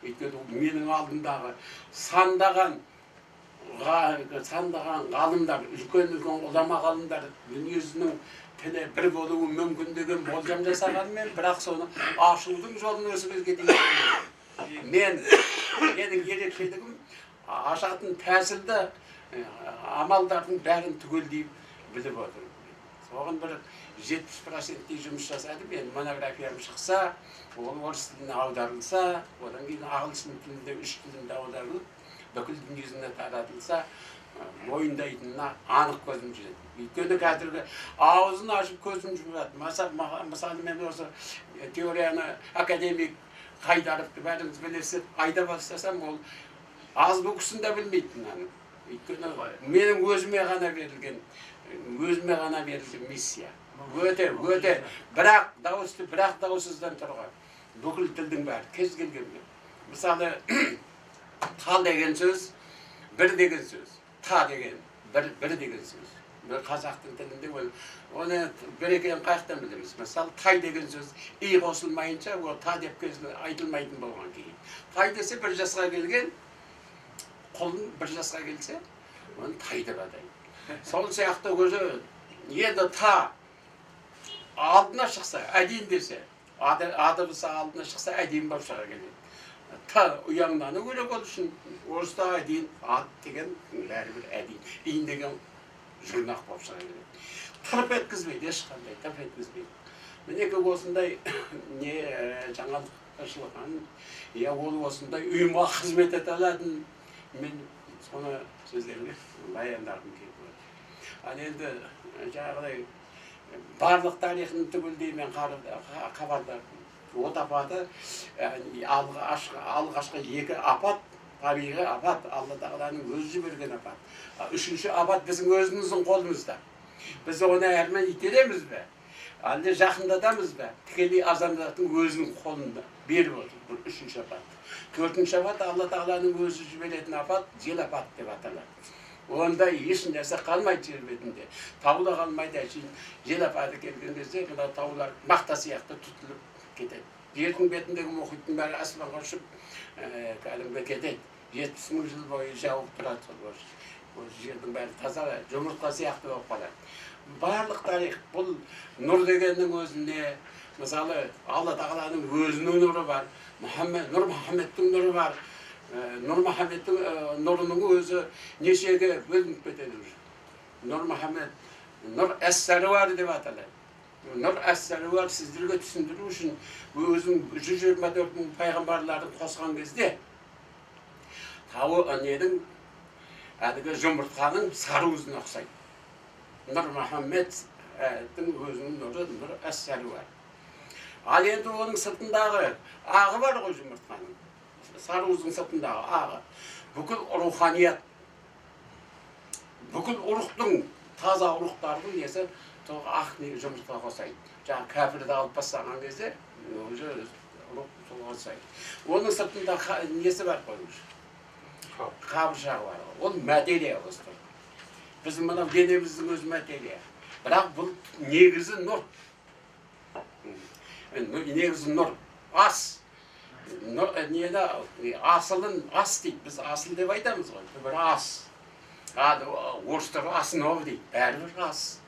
Өйткені менің алдымдағы сандаған ғалымдар, үлкен-үлкен ғұлама ғалымдар дүниежүзінің тілі бір болуы мүмкін деген болжам жасағанмен, бірақ соны ашудың жолын осы кезге дейін менің ерекшелігім ашатын тәсілді, амалдардың бәрін түгелдей біліп отырмын. Соған бір 70%-тей жұмыс жасадым. Мен монографиям шықса, ол орыс тіліне аударылса, одан кейін ағылшын тілінде 3 тілінде аударылып, бүкіл дүниежүзіне таратылса, мойындайтынына анық көзім жетеді. Өйткені қазіргі аузын ашып көзім жұмады. Мысалы, мен осы теорияны академик Қайдаровты бәріңіз білесіздер, айда бастасам, ол азбукасын да білмейді мынаның. Өйткені менің өзіме ғана берілген миссия. Өте, өте, бірақ дауысты, бірақ дауыссыздан тұрған бүкіл тілдің бәрі, кез келгенде. Мысалы, та деген сөз, бір деген сөз, та деген, бір деген сөз. Бір қазақтың тілінде оны бір екенін қаяқтан білеміз. Мысалы, тай деген сөз и қосылмайынша, ол та деп айтылмайтын болған кейін. Тай десе бір жасқа келген, құлын бір жасқа келсе, оны тай деп атайды. Сол сияқты өзі енді та алдына шықса, әдейін десе, адыбысы алдына шықса, әдейін болып шыға келеді. Та ұяңдану керек ол үшін, орыста әдейін, ат деген бәрібір әдейін, иін деген жұрнақ болып шыға келеді. Тырп еткізбейді, ешқандай тырп еткізбейді. Мінекей осындай не жаңалық ашылған, я ол осындай ұйымға қызмет ете алатын, мен соны сіздерге баяндағым келіп отыр. Ал енді жаңағыдай барлық тарихын түгелдей мен хабардармын. От апаты, алғашқы 2 апат, табиғи апат, Алла тағаланың өзі жіберген апат. Үшінші апат біздің өзіміздің қолымызда. Біз оны әрмен итереміз бе? Әлде жақындатамыз ба? Тікелей адамзаттың өзінің қолында беріп отыр бұл үшінші апат. Төртінші апат Алла тағаланың өзі жіберетін апат, жел апат деп аталады. Онда еш нәрсе қалмайды жер бетінде. Тау да қалмайды, әшейін жел апаты келген кезде мына таулар мақта сияқты түтіліп кетеді. Жердің бетіндегі мұхиттың бәрі аспанға ұшып, кәдімгі кетеді. 70 мың жыл бойы жауып тұрады сол. Ол жердің бәрі таза, жұмыртқа сияқты болып қалады. Барлық тарих бұл нұр дегеннің өзінде, мысалы, Алла тағаланың өзінің нұры бар, Нұр Мұхаммедтің нұры бар. Нұр Мұхаммедтің нұрының өзі нешеге бөлініп кетеді уже. Нұр Мұхаммед, Нұр әс-Сәруар деп аталады. Нұр әс-Сәруар сіздерге түсіндіру үшін өзінің 124 мың пайғамбарларын қосқан кезде тауы ненің әлгі жұмыртқаның сары уызына ұқсайды. Нұр Мұхаммедтің өзінің нұры Нұр әс-Сәруар. Ал енді оның сыртындағы ағы бар ғой жұмыртқаның. Сары уыздың сыртындағы ағы. Бүкіл руханият, бүкіл рухтың, таза рухтардың несі сол ақ жұмыртқаға ұқсайды. Жаңа кәпірді алып бастаған кезде уже рух солға ұқсайды. Оның сыртында несі бар ғой уже? Қабыршағы бар. Ол материя осы. Біздің мынау денеміздің өзі материя. Бірақ бұл негізі нұр. Негізі нұр. Ас. Нені асылын ас дейді. Біз асыл деп айтамыз ғой. Бір ас. Орыстар основа дейді. Бәрібір ас.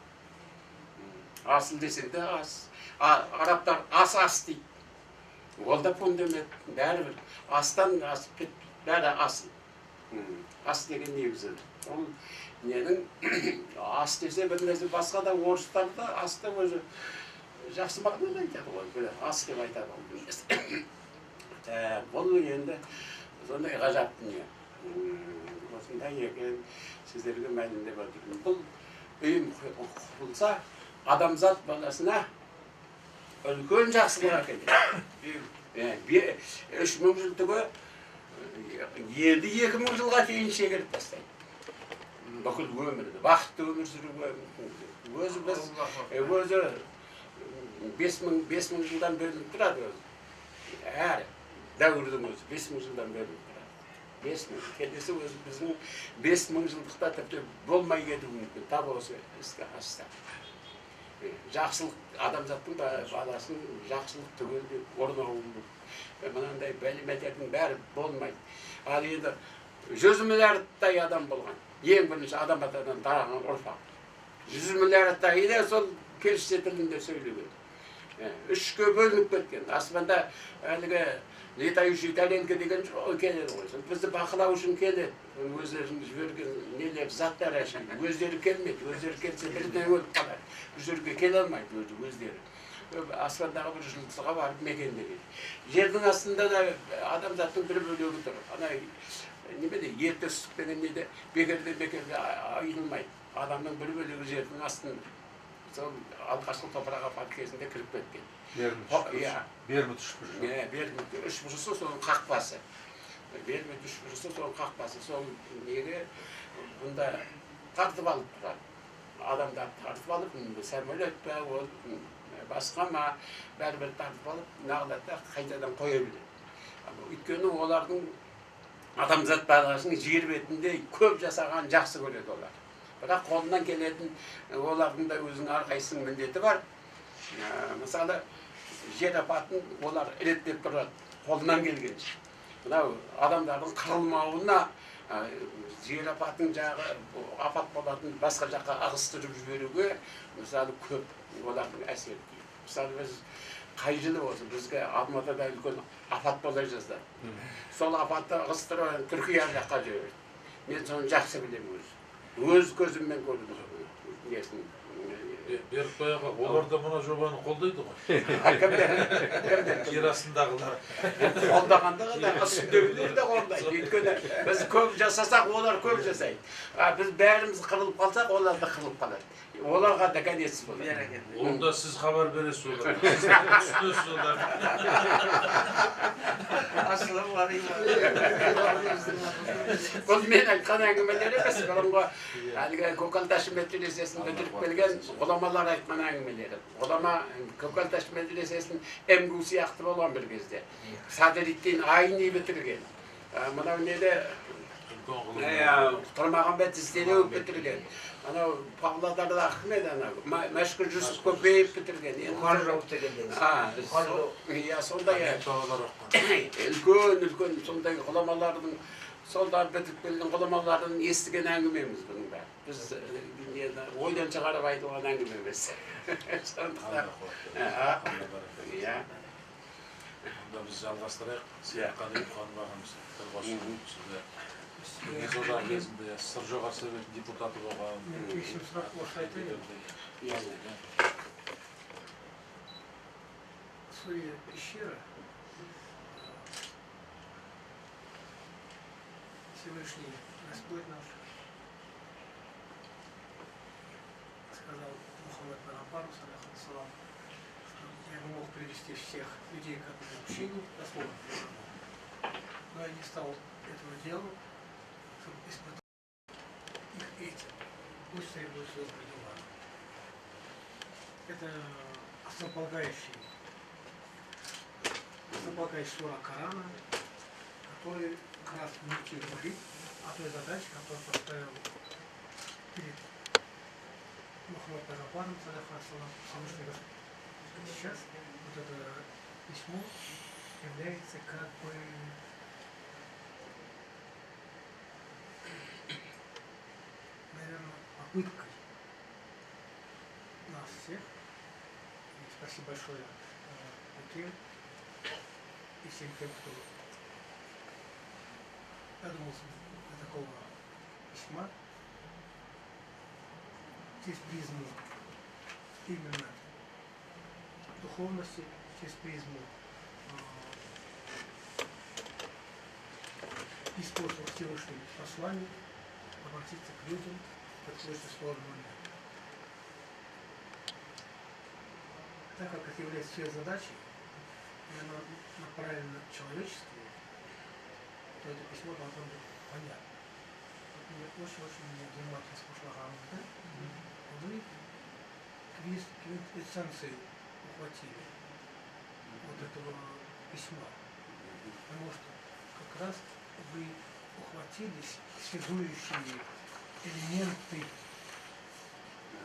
Асыл десең де ас. Арабтар ас-ас дейді. Ол да фундамент. Бәрібір. Астан асып кетпейді. Бәрі асыл. Ас деген негізі. Ол ненің ас десе бір нәрсе басқа да орыстарда асты өзі жақсы мағынада айтады ғой, ас деп айтады ғой. Бұл енді сондай ғажап дүние. Осындай екен сіздерге мәлімдеп отырмын. Бұл ұйым құрылса, адамзат баласына үлкен жақсылық әкеледі. 3000 жыл түгі енді 2000 жылға дейін шегеріп тастайды. Бүкіл өмірді, бақытты өмір сүруге өзі біз өзі 5000 жылдан бөлініп тұрады өзі. Әр дәуірдің өзі 5000 жылдан бөлініп тұрады. 5000. Келесі өзі біздің 5000 жылдықта тіпті болмай кетуі мүмкін. Тап осы іске асса. Жақсылық адамзаттың баласын жақсылық түгелдей орнауы мүмкін. Мынандай бәлеметтердің бәрі болмайды. Ал енді 100 миллиардтай адам болған. Ең бірінші адам атадан тараған ұрпақ. 100 миллиардтай да сол періште тілінде сөйлеген. Үшке бөлініп кеткен. Аспанда әлгі летающий тарелка деген келеді ғой. Бізді бақылау үшін келеді. Өздерінің жіберген нелер, заттар әшейін. Өздері келмейді. Өздері келсе бірден өліп қалады. Бұл жерге келе алмайды өздері. Аспандағы бір жұлдызға барып мекендеген. Жердің астында да адамзаттың бір бөлігі тұр. Ана немене ерте үстік деген неде бекерден бекерге айырылмайды. Адамның бір бөлігі жердің астында. Сол алғашқы топырақ апат кезінде кіріп кеткен. Бермүд үшбұрышы. Бермүд үшбұрышы соның қақпасы. Бермүд үшбұрышы соның қақпасы. Сол неге бұнда тартып алып тұрады. Адамдар тартып алып, самолет па, ол басқа ма, бәрібір тартып алып, нағылатта қайтадан қоя біледі. Өйткені олардың адамзат баласының жер бетінде көп жасаған жақсы көреді олар. Бірақ қолынан келетін олардың да өзінің әрқайсысының міндеті бар. Мысалы, жер апатын олар реттеп тұрады, қолынан келгенше. Мынау адамдардың қырылмауына жер апатының жағы апат болатын басқа жаққа ағыстырып жіберуге мысалы көп олардың әсері тиеді. Мысалы біз қай жылы болсын бізге Алматыда үлкен апат бола жаздады. Сол апатты ығыстырып Түркия жаққа жіберді. Мен соны жақсы білемін өзі. Өз көзіммен көрдім несін. Берікбай аға, олар да мына жобаны қолдайды ғой. Кімдер? Жер астындағылар. Қолдағанда да үстіндегілер де қолдайды. Өйткені біз көп жасасақ, олар көп жасайды. Біз бәріміз қырылып қалсақ, олар да қырылып қалады. Оларға да конец болады. Онда сіз хабар бересіз оларға. Сіз түсінесіз оларды. Бұл мен айтқан әңгімелер емес, бұрынғы әлгі Көкалташ медресесін бітіріп келген ғұламалар айтқан әңгімелері. Ғұлама Көкалташ медресесін МГУ сияқты болған бір кезде. Садриддин Айни бітірген. Мынау неде Тұрмағамбет Ізденеуов бітірген. Анау Павлодарда Ахмед анау Мәшһүр Жүсіп Көпеев бітірген. Иә, сондай үлкен сондай ғұламалардың солдар бітіріп келген ғұламалардың естіген әңгімеміз бұның бәрі. Біз ойдан шығарып айтылған әңгіме емес. Сондықтан иә. Онда біз жалғастырайық. Сейітқали Мұқанов ағамыз тіл қосып сізді Кеңес одағы кезінде Сыр жоғарғы советінің депутаты болған. Мен кешірім сұрақ орысша айтайын. Суе пещера Всевышний Господь наш сказал Мухаммад Пайгамбару, салам, что я не мог привести всех людей к этому общению, дословно, но я не стал этого делать, чтобы испытать их этим. Пусть требуют добрые дела. Это основополагающий сура Корана, который как раз муфти говорит о той задаче, которую поставил перед Мухаммад Пайгамбаром, Всевышний Господь. Сейчас вот это письмо является как бы наверное, попыткой нас всех. И спасибо большое Путину и всем тем, кто додумался такого письма через призму именно духовности, через призму использовать Всевышним посланий, обратиться к людям в такой очень сложный момент. Так как это является сверхзадачей, и она направлена человечеству, то это письмо должно быть понятно. Вот мне очень-очень внимательно слушала Гамза, вы квинтэссенцию ухватили вот этого письма, потому что как раз вы ухватили связующие элементы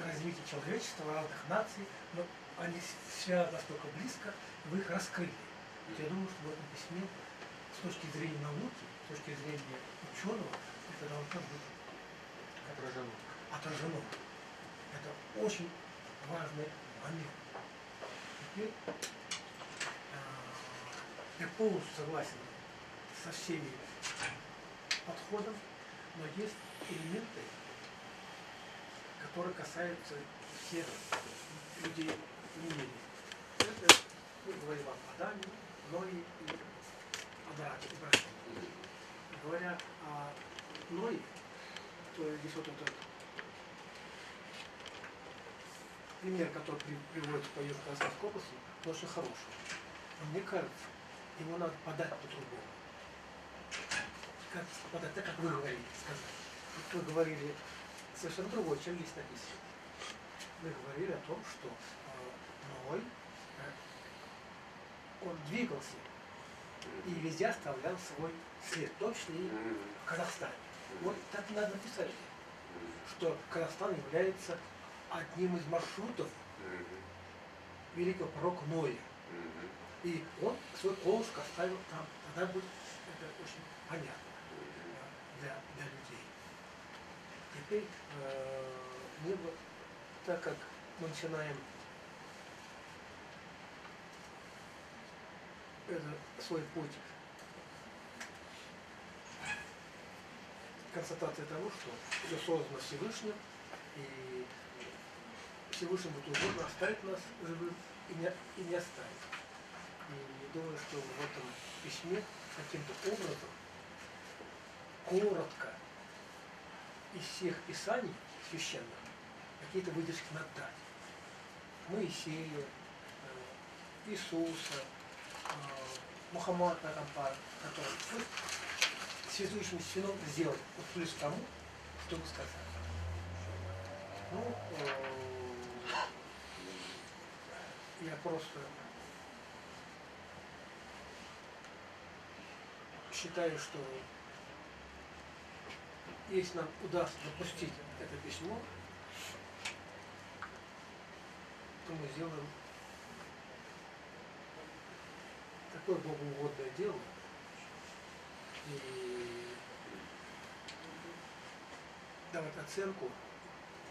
развития человечества, разных наций, но они связаны настолько близко, вы их раскрыли. Вот я думаю, что в этом письме, с точки зрения науки, с точки зрения ученого, это должно быть отражено. Отражено. Это очень важный момент. Теперь я полностью согласен со всеми подходами, но есть элементы, которые касаются всех людей в мире. Это мы говорим об Адаме, Ное и Ибрахиме. Говоря о Ное, то здесь вот этот пример, который приводится по Южно-Казахстанскому области, он очень хороший. Но мне кажется, его надо подать по-другому. Как подать так, как вы говорили, сказать. Вот вы говорили совершенно другое, чем здесь написано. Вы говорили о том, что Ной, он двигался и везде оставлял свой след, в том числе и в Казахстане. Вот так надо написать, что Казахстан является одним из маршрутов великого пророка Ноя. И он свой колышко оставил там. Тогда будет это очень понятно для людей. Теперь мне вот, так как мы начинаем свой путь констатации того, что все создано Всевышним, и Всевышний будет угодно оставить нас живым и не оставит. И думаю, что в этом письме каким-то образом коротко из всех писаний священных какие-то выдержки надо дать. Моисея, Иисуса, Мухаммад Пайгамбар, который связующим звеном сделать, вот плюс к тому, что вы сказали. Ну, я просто считаю, что если нам удастся допустить это письмо, то мы сделаем такое богоугодное дело. И давать оценку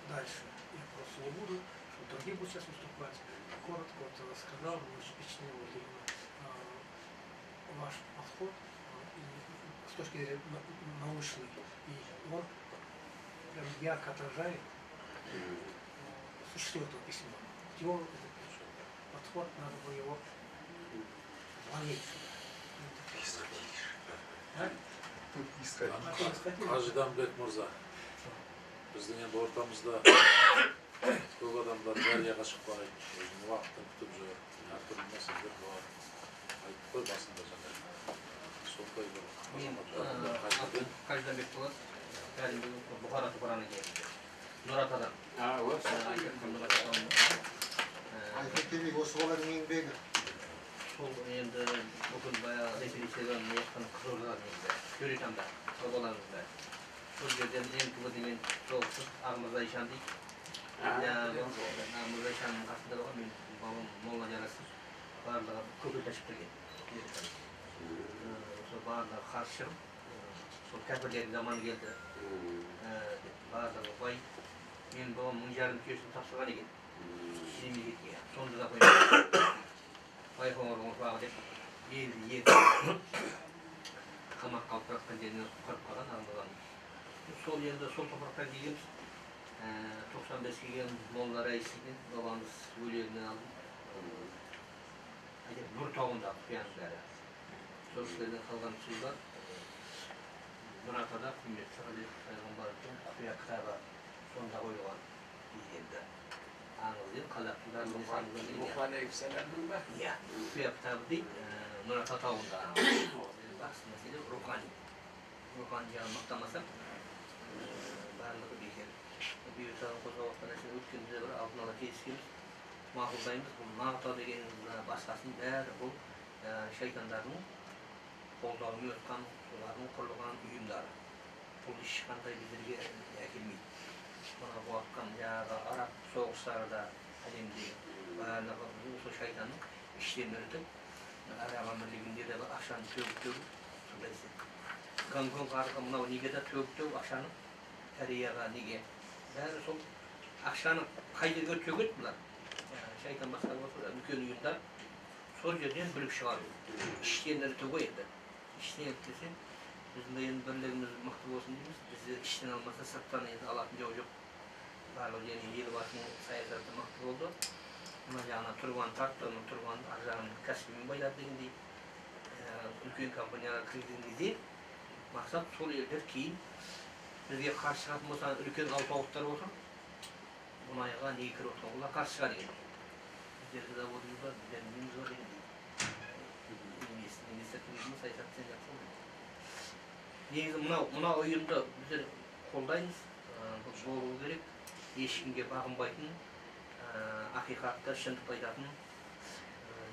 дальше я просто не буду, что другие будут сейчас выступать. Коротко вот сказал, мне очень впечатлил вот именно ваш подход и с точки зрения научной. И он прям ярко отражает существо этого письма. Его этот подход, надо было его вложить сюда. Қажыданбек мырза, біздің енді ортамызда көп адамдар жарияға шықпай, өзінің уақытын күтіп жүр, әртүрлі мәселелер бар. Айттық қой басында жаңа. Сондай бір азамат. Қажыданбек болады. Кәдімгі Бұхара топырағынан келді. Нұратадан. Айтып келмей, осы баланың еңбегі. Сол енді бүкіл баяғы репетициядан неяқтан Қызылордадан енді Төретамда, сол баламыз да. Сол жерден МТВ-мен жолығысып, Ағмырза ишан дейді. Ағмырза ишанның қасында болған мен бабам молла жарасыз, барлығы көкірт ашып келген. Сол барлығы қарсы шығып, сол кәпірлердің заманы келді деп барлығы бай. Менің бабам 1500 түйесін тапсырған екен мемлекетке. Сонда да қоймады. Байқоңырдың ұрпағы деп елді еріп қамаққа алып жатқан жерінен құтқарып қалған Ағмырзаның. Сол енді сол топырақтан келгенбіз. 95 келген Молла Раис деген бабамыз өлерінен алдым. Нұр тауында құпияның бәрі. Сол кісілерден қалған сөз бар. Нұр атада құрметті Ғали пайғамбардың құпия кітабы сонда қойылған дейді енді. Аңыз енді қазақтың бәрі Нұх алейхиссаламның ба? Иә, құпия кітабы дейді, Нұр ата тауында. Басты мәселе рухани. Рухани жағын мықтамасақ, барлығы бекер. Бейбіт қозғап жатқан нәрсе өткенде бір алдын ала келіскенбіз, мақұлдаймыз. Бұл НАТО деген басқасының бәрі бұл шайтандардың қолдауымен өткен, солардың құрылған ұйымдары. Бұл ешқандай біздерге әкелмейді. Мына болып жаңағы араб соғыстары да әлемдегі барлығы осы шайтанның іштен ірітіп, Араб Әмірлігінде де ақшаны төгіп-төгіп сондай істеді. Гонконг арқылы мынау неге де төгіп-төгіп ақшаны Кореяға неге? Бәрі сол ақшаны қай жерге төгеді бұлар? Шайтан басқарып отыр, үлкен ұйымдар сол жерден бүлік шығару. Іштен іріту ғой енді. Іштен ірітсе, біздің де енді бірлігіміз мықты болсын дейміз. Бізді іштен алмаса сырттан енді алатын жау жоқ. Барлық жерде Елбасының саясаты мықты болды. Мына жағына тұрған тартты, мына тұрған ар жағын кәсібімен байлады дегендей, үлкен компанияға кірген кезде мақсат сол елдер кейін бізге қарсы шығатын болса, үлкен алпауыттар болса, мұнайға неге кіріп отырған, олар қарсы шығады екен. Біздерде заводымыз бар, біздердің неміз бар дегендей. Инвестор саясаты сен жақсы ғой. Негізі мынау ұйымды біздер қолдаймыз, бұл болу керек, ешкімге бағынбайтын, ақиқатты, шындықты айтатын,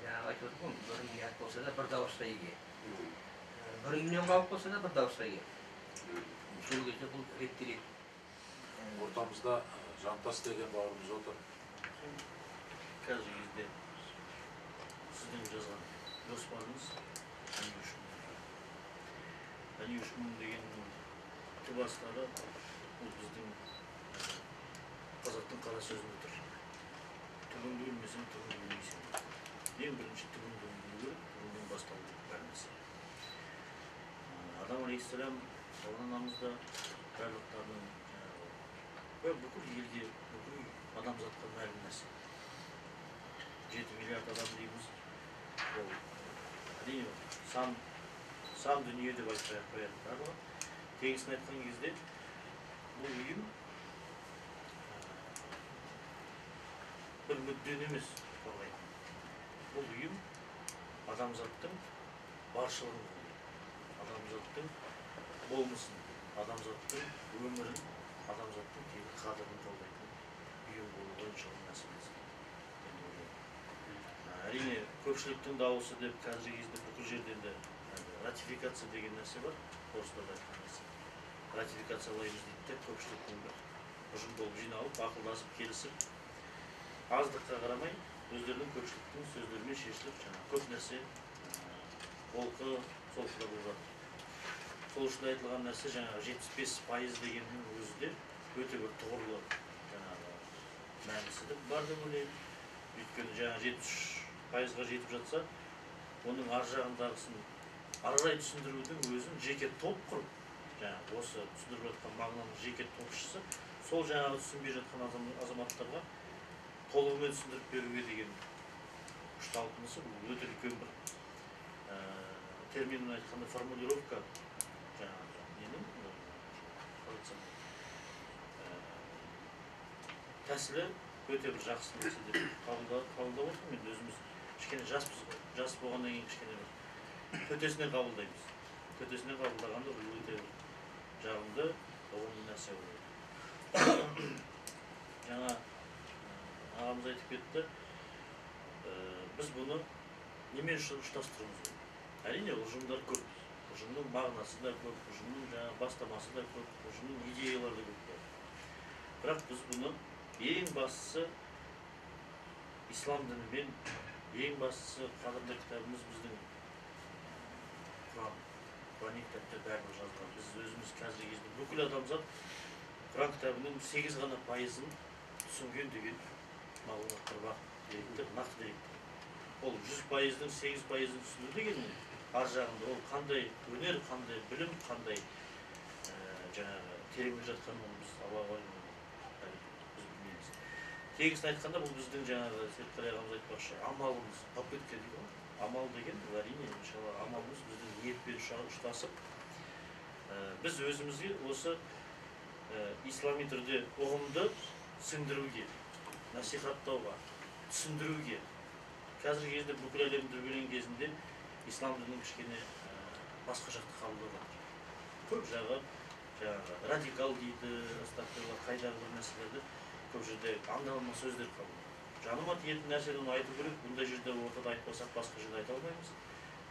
жаңағы айтып отырмын ғой, 1 миллиард болса да бір дауысқа ие. 1 миллион халық болса да бір дауысқа ие. Сол кезде бұл реттеледі. Ортамызда Жантас деген бауырымыз отыр. Қазіргі кезде сіздің жазған жоспарыңыз 53 мың. 53 мың дегеннің түп астары бұл біздің қазақтың қара сөзінде тұр. Түбіңді білмесең, түбіңді білмейсің. Ең бірінші түбіңді білу керек, түбіңнен басталу керек бәр нәрсе. Адам алейхиссалам Алла анамыз да барлықтарының бүкіл елге, бүкіл адамзатқа мәлім нәрсе. 7 миллиард адам дейміз. Ол әрине сан дүние деп айтпай ақ қояды барлығы. Тегісін айтқан кезде бұл ұйым бір мүддені емес қорғайтын. Бұл ұйым адамзаттың баршылығын қорғайды. Адамзаттың болмысын, адамзаттың өмірін, адамзаттың тегі қадірін қолдайтын ұйым болуға иншалла нәсіп етсін. Әрине, көпшіліктің дауысы деп қазіргі кезде бүкіл жерде енді ратификация деген нәрсе бар, орыстарда айтқан нәрсе. Ратификациялаймыз дейді де, көпшіліктің бір ұжым болып жиналып, ақылдасып, келісіп, аздыққа қарамай өздерінің көпшіліктің сөздерімен шешіліп, жаңағы көп нәрсе олқы солқыда болып жатыр. Сол үшін айтылған нәрсе жаңағы 75% дегеннің өзі де өте бір тұғырлы жаңағы мәнісі де бар деп ойлаймын. Өйткені жаңағы 73%-ға жетіп жатса, оның ар жағындағысын ары қарай түсіндірудің өзін жеке топ құрып, жаңағы осы түсіндіріп жатқан мағынаның жеке топшысы сол жаңағы түсінбей жатқан азаматтарға толығымен түсіндіріп беруге деген күш талпынысы бұл өте үлкен бір терминін айтқанда формулировка жаңағы ненің тәсілі өте бір жақсы нәрсе деп қабылдап отырмын. Енді өзіміз кішкене жаспыз ғой, жас болғаннан кейін кішкене бір төтесінен қабылдаймыз. Төтесінен қабылдағанда бұл өте бір жағымды, ұғымды нәрсе болады. Жаңа ағамыз айтып кетті, біз бұны немен ұштастыруымыз керек? Әрине, ұжымдар көп, ұжымның мағынасы да көп, ұжымның жаңа бастамасы да көп, ұжымның идеялары да көп болады. Бірақ біз бұны ең бастысы ислам дінімен, ең бастысы қадірлі кітабымыз біздің Құран. Құрани кітапта барлығы жазылған. Біз өзіміз қазіргі кезде бүкіл адамзат Құран кітабының 8 ғана пайызын түсінген деген мағлұматтар бар, деректер, нақты деректер. Ол 100%-ның 8%-ын түсіну дегеннің ар жағында ол қандай өнер, қандай білім, қандай жаңағы тереңде жатқанын оны біз Аллаға біз білмейміз. Тегісін айтқанда бұл біздің жаңағы Серікқали ағамыз айтпақшы амалымыз, попытка дейді ғой. Амал деген бұл әрине иншалла амалымыз біздің ниетпен ұштасып, біз өзімізге осы ислами түрде ұғымды сіңдіруге, насихаттауға, түсіндіруге. Қазіргі кезде бүкіл әлем дүрбелең кезінде ислам дінінің кішкене басқа жақты қабылдап жатыр. Көп жағы жаңағы радикал дейді, астағфирулла, қайдағы бір нәрселерді көп жерде аңдалма сөздер қабылдайды. Жаныма тиетін нәрсені оны айту керек, бұндай жерде ортада айтпасақ басқа жерде айта алмаймыз.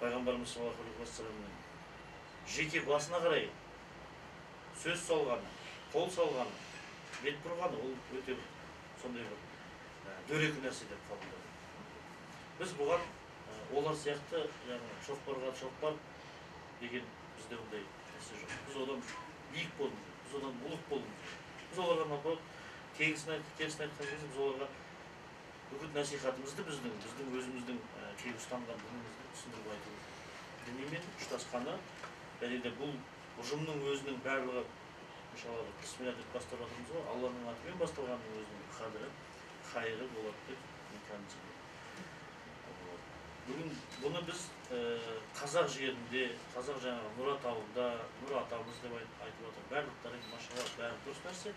Пайғамбарымыз саллаллаху алейхи уассаламның жеке басына қарай сөз салғаны, қол салғаны, бет бұрғаны ол өте бір сондай бір дөрекі нәрсе деп қабылдадық. Біз бұған олар сияқты яғни шоқпарға шоқпар деген бізде ондай нәрсе жоқ. Біз одан биік болуымыз керек, біз одан ұлық болуымыз керек. Біз оларға наоборот тегісін терісін айтқан кезде біз оларға үгіт насихатымызды біздің өзіміздің тегі ұстанған дінімізді түсіндіріп айту. Дінимен ұштасқаны және де бұл ұжымның өзінің барлығы иншалла бісмилла деп бастап жатырмыз ғой, Алланың атымен басталғанның өзінің бір қадірі, хайыры болады деп мен кәдімгідей. Бүгін бұны біз қазақ жерінде, қазақ жаңағы Нұра тауында, Нұра атамыз деп айтып жатыр. Барлықтары машалла бәрі дұрыс нәрсе.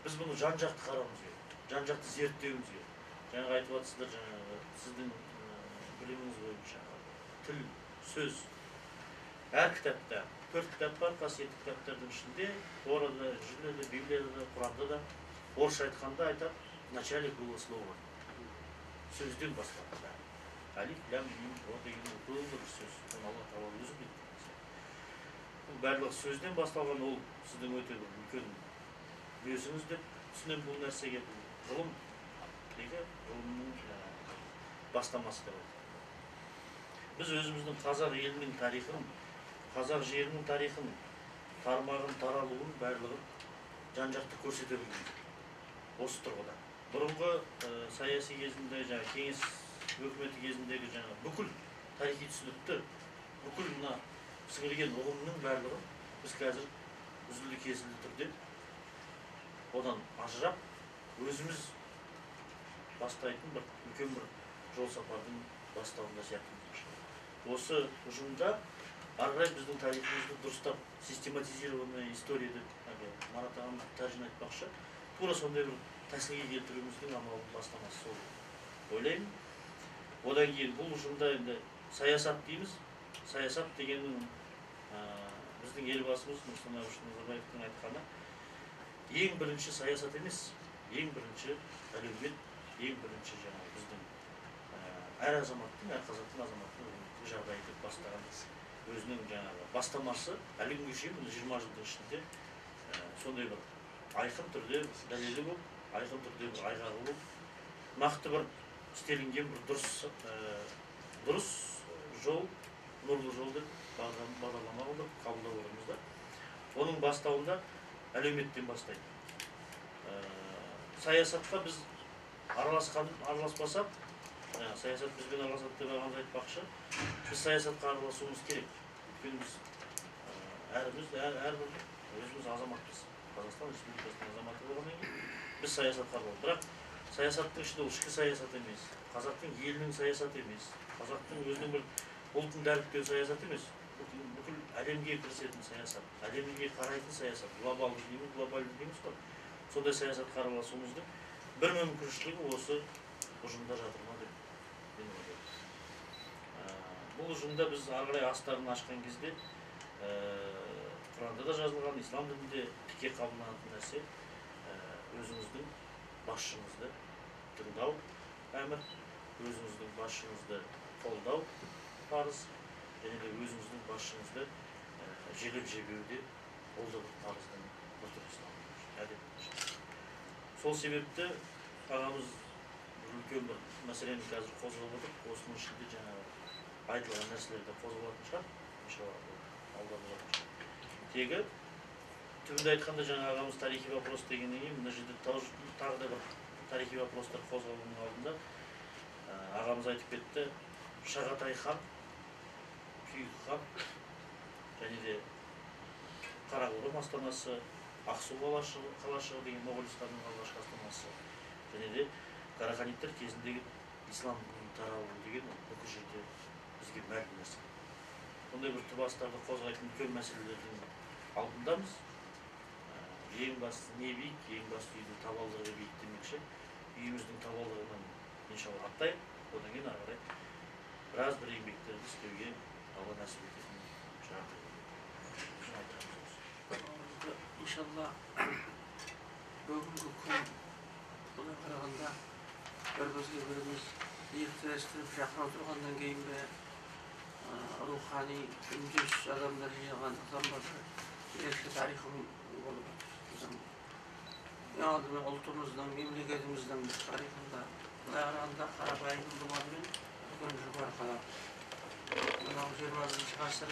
Біз бұны жан-жақты қарауымыз керек, жан-жақты зерттеуіміз керек. Жаңағы айтып жатсыздар, жаңағы сіздің біліміңіз бойынша тіл, сөз. Әр кітапта, 4 кітап бар, қасиетті кітаптардың ішінде, Торада, Інжілде, Библияда да, Құранда да орысша айтқанда айтады, вначале было слово. Сөзден басталады бәрі. Алиф, лям, мим, ро деген ол бір сөз. Оны Алла тағала өзі біледі. Бұл барлығы сөзден басталған, ол сіздің өте бір үлкен үлесіңіз деп түсінемін бұл нәрсеге. Бұл ғылым, тегі ғылымның бастамасы деп айтады. Біз өзіміздің қазақ елінің тарихын, қазақ жерінің тарихын, тармағын, таралуын барлығын жан-жақты көрсете білдік. Осы тұрғыда. Бұрынғы саяси кезінде, жаңа кеңес өкіметі кезіндегі жаңа бүкіл тарихи түсінікті, бүкіл мына сіңірген ұғымның барлығын біз қазір үзілді-кесілді түрде одан ажырап, өзіміз бастайтын бір үлкен бір жол сапардың бастауында сияқтымыз. Осы ұжымда ары қарай біздің тарихымызды дұрыстап систематизированная история деп Марат ағам Тәжин айтпақшы, тура сондай бір тәсілге келтіруіміздің амалының бастамасы сол ойлаймын. Одан кейін бұл ұжымда енді саясат дейміз. Саясат дегеннің біздің елбасымыз Нұрсұлтан Әбішұлы Назарбаевтың айтқаны ең бірінші саясат емес, ең бірінші әлеумет, ең бірінші жаңағы біздің әр азаматтың, әр қазақтың азаматтың әлеуметтік жағдайы деп бастаған өзінің жаңағы бастамасы әлі күнге шейін мына 20 жылдың ішінде сондай бір айқын түрде дәлелі болып, айқын түрде бір айғағы болып, нақты бір істелінген бір дұрыс жол, нұрлы жол деп бағдарлама қылып қабылдап отырмыз да. Оның бастауында әлеуметтен бастайды. Саясатқа біз араласпасақ, саясат бізбен араласады деп ағамыз айтпақшы, біз саясатқа араласуымыз керек. Өйткені біз әрбір өзіміз азаматпыз. Қазақстан Республикасының азаматы болғаннан кейін біз саясатқа араласамыз. Бірақ саясаттың ішінде ол ішкі саясат емес, қазақтың елінің саясаты емес, қазақтың өзінің бір ұлтын дәріптеу саясаты емес, бүкіл әлемге кірісетін саясат, әлемге қарайтын саясат, глобалды дейміз, глобальды дейміз ғой. Сондай саясатқа араласуымыздың бір мүмкіншілігі осы ұжымда жатыр ма деп мен ойлаймын. Бұл ұжымда біз ары қарай астарын ашқан кезде Құранда да жазылған, ислам дінінде тіке қабылданатын нәрсе өзіңіздің басшыңызды тыңдау әмір, өзіңіздің басшыңызды қолдау парыз, және де өзіңіздің басшыңызды желеп жебеу де ол да бір парыздың бір түрі ислам әдет. Сол себепті ағамыз үлкен бір мәселені қазір қозғап отыр. Осының ішінде жаңағы айтылған нәрселер де қозғалатын шығар, иншалла алда болатын шығар. Тегі түбінде айтқанда жаңа ағамыз тарихи вопрос дегеннен кейін мына жерде тағы да бір тарихи вопростар қозғалуының алдында ағамыз айтып кетті, Шағатай хан, Күйік хан және де Қарақорым астанасы, Ақсу қалашығы деген Моғолстанның алғашқы астанасы. Және де Қараханидтер кезіндегі ислам дінінің таралуы деген ол бүкіл жерде бізге мәлім нәрсе. Ондай бір түбастарды қозғайтын үлкен мәселелердің алдындамыз. Ең бастысы не биік, ең басты үйдің табалдырығы биік демекші. Үйіміздің табалдырығынан иншалла аттайық, одан кейін ары қарай біраз бір еңбектерді істеуге Алла нәсіп ететін шығар. Иншалла бүгінгі күн бұлай қарағанда бір-бірімізге біріміз иық тірестіріп жақын отырғаннан кейін бе рухани үндес адамдар жиналғандықтан ба бір ерекше тарихы болып отыр. Біздің ең алдымен ұлтымыздың, мемлекетіміздің тарихында былай қарағанда қарапайым болғанымен үлкен жоғары қадам. Мынау 21 ғасыр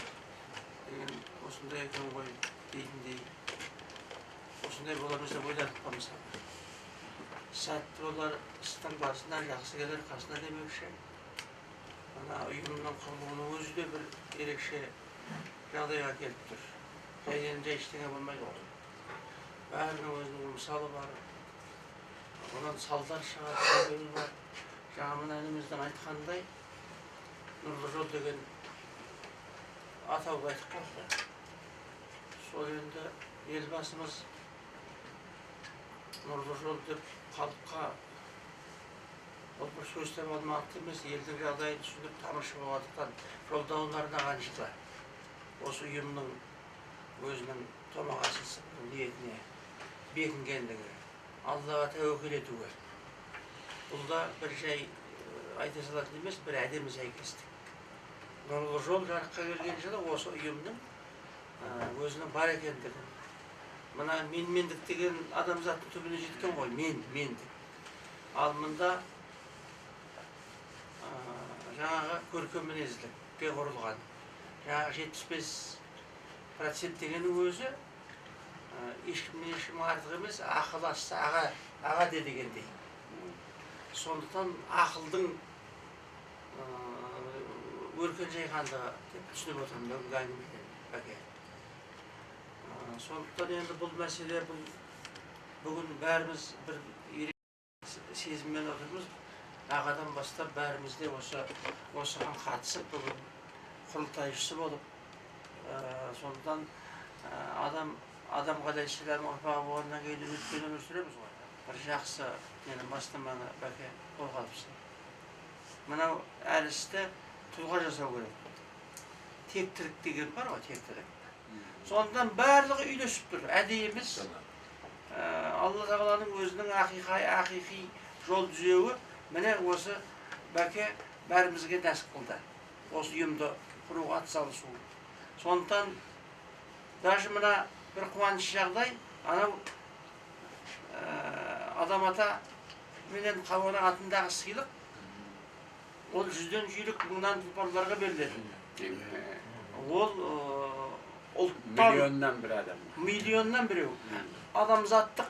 деген осындай екен ғой дейтіндей, осындай боламыз деп ойладық па мысалы. Сәтті болар істің басына, жақсы келер қасына демекші. Мына ұйымның құрылуының өзі де бір ерекше жағдайға келіп тұр. Жайдан жай ештеңе болмайды ғой. Бәрінің өзінің мысалы бар. Онан салдар шығады, себебі бар. Жаңа мына ініміздің айтқанындай Нұрлы жол деген атауды айтып қалды. Сол енді Елбасымыз Нұрлы жол деп халыққа ол бір сөз таба алмақты емес, елдің жағдайын түсініп тамыршы болғандықтан жолдауын арнаған жылы осы ұйымның өзінің томағасы ниетіне бекінгендігі, Аллаға тәуекел етуі. Бұл да бір жай айта салатын емес, бір әдемі сәйкестік. Нұрлы жол жарыққа келген жылы осы ұйымның өзінің бар екендігін, мына менмендік деген адамзаттың түбіне жеткен ғой, мен-мендік. Ал мында жаңағы көркем мінезділікке құрылған, жаңағы 75% дегеннің өзі ешкімнен ешкім артық емес, ақыл асса аға де дегендей. Сондықтан ақылдың өркен жайғандығы деп түсініп отырмын бүгінгі әңгімеден, бәке. Сондықтан енді бұл мәселе, бұл бүгін бәріміз бір ерекше сезіммен отырмыз. Ағадан бастап бәріміз де осыған қатысып бүгін құрылтайшысы болып, сондықтан адам алейхиссалам ұрпағы болғаннан кейін үмітпен өмір сүреміз ғой. Бір жақсы нені бастаманы бәке қолға алыпсың. Мынау әр істі тұлға жасау керек. Тектілік деген бар ғой, тектілік. Сондықтан барлығы үйлесіп тұр. Әдейі емес. Алла тағаланың өзінің ақиқи жол түзеуі міне осы бәке бәрімізге нәсіп қылды. Осы ұйымды құруға атсалысу. Сондықтан даже мына бір қуанышты жағдай, анау Адам ата менен Хауаның атындағы сыйлық ол 100-ден жүйрік мыңнан тұлпарларға беріледі. Ол ұлттан миллионнан бір адам. Миллионнан біреу. Адамзаттық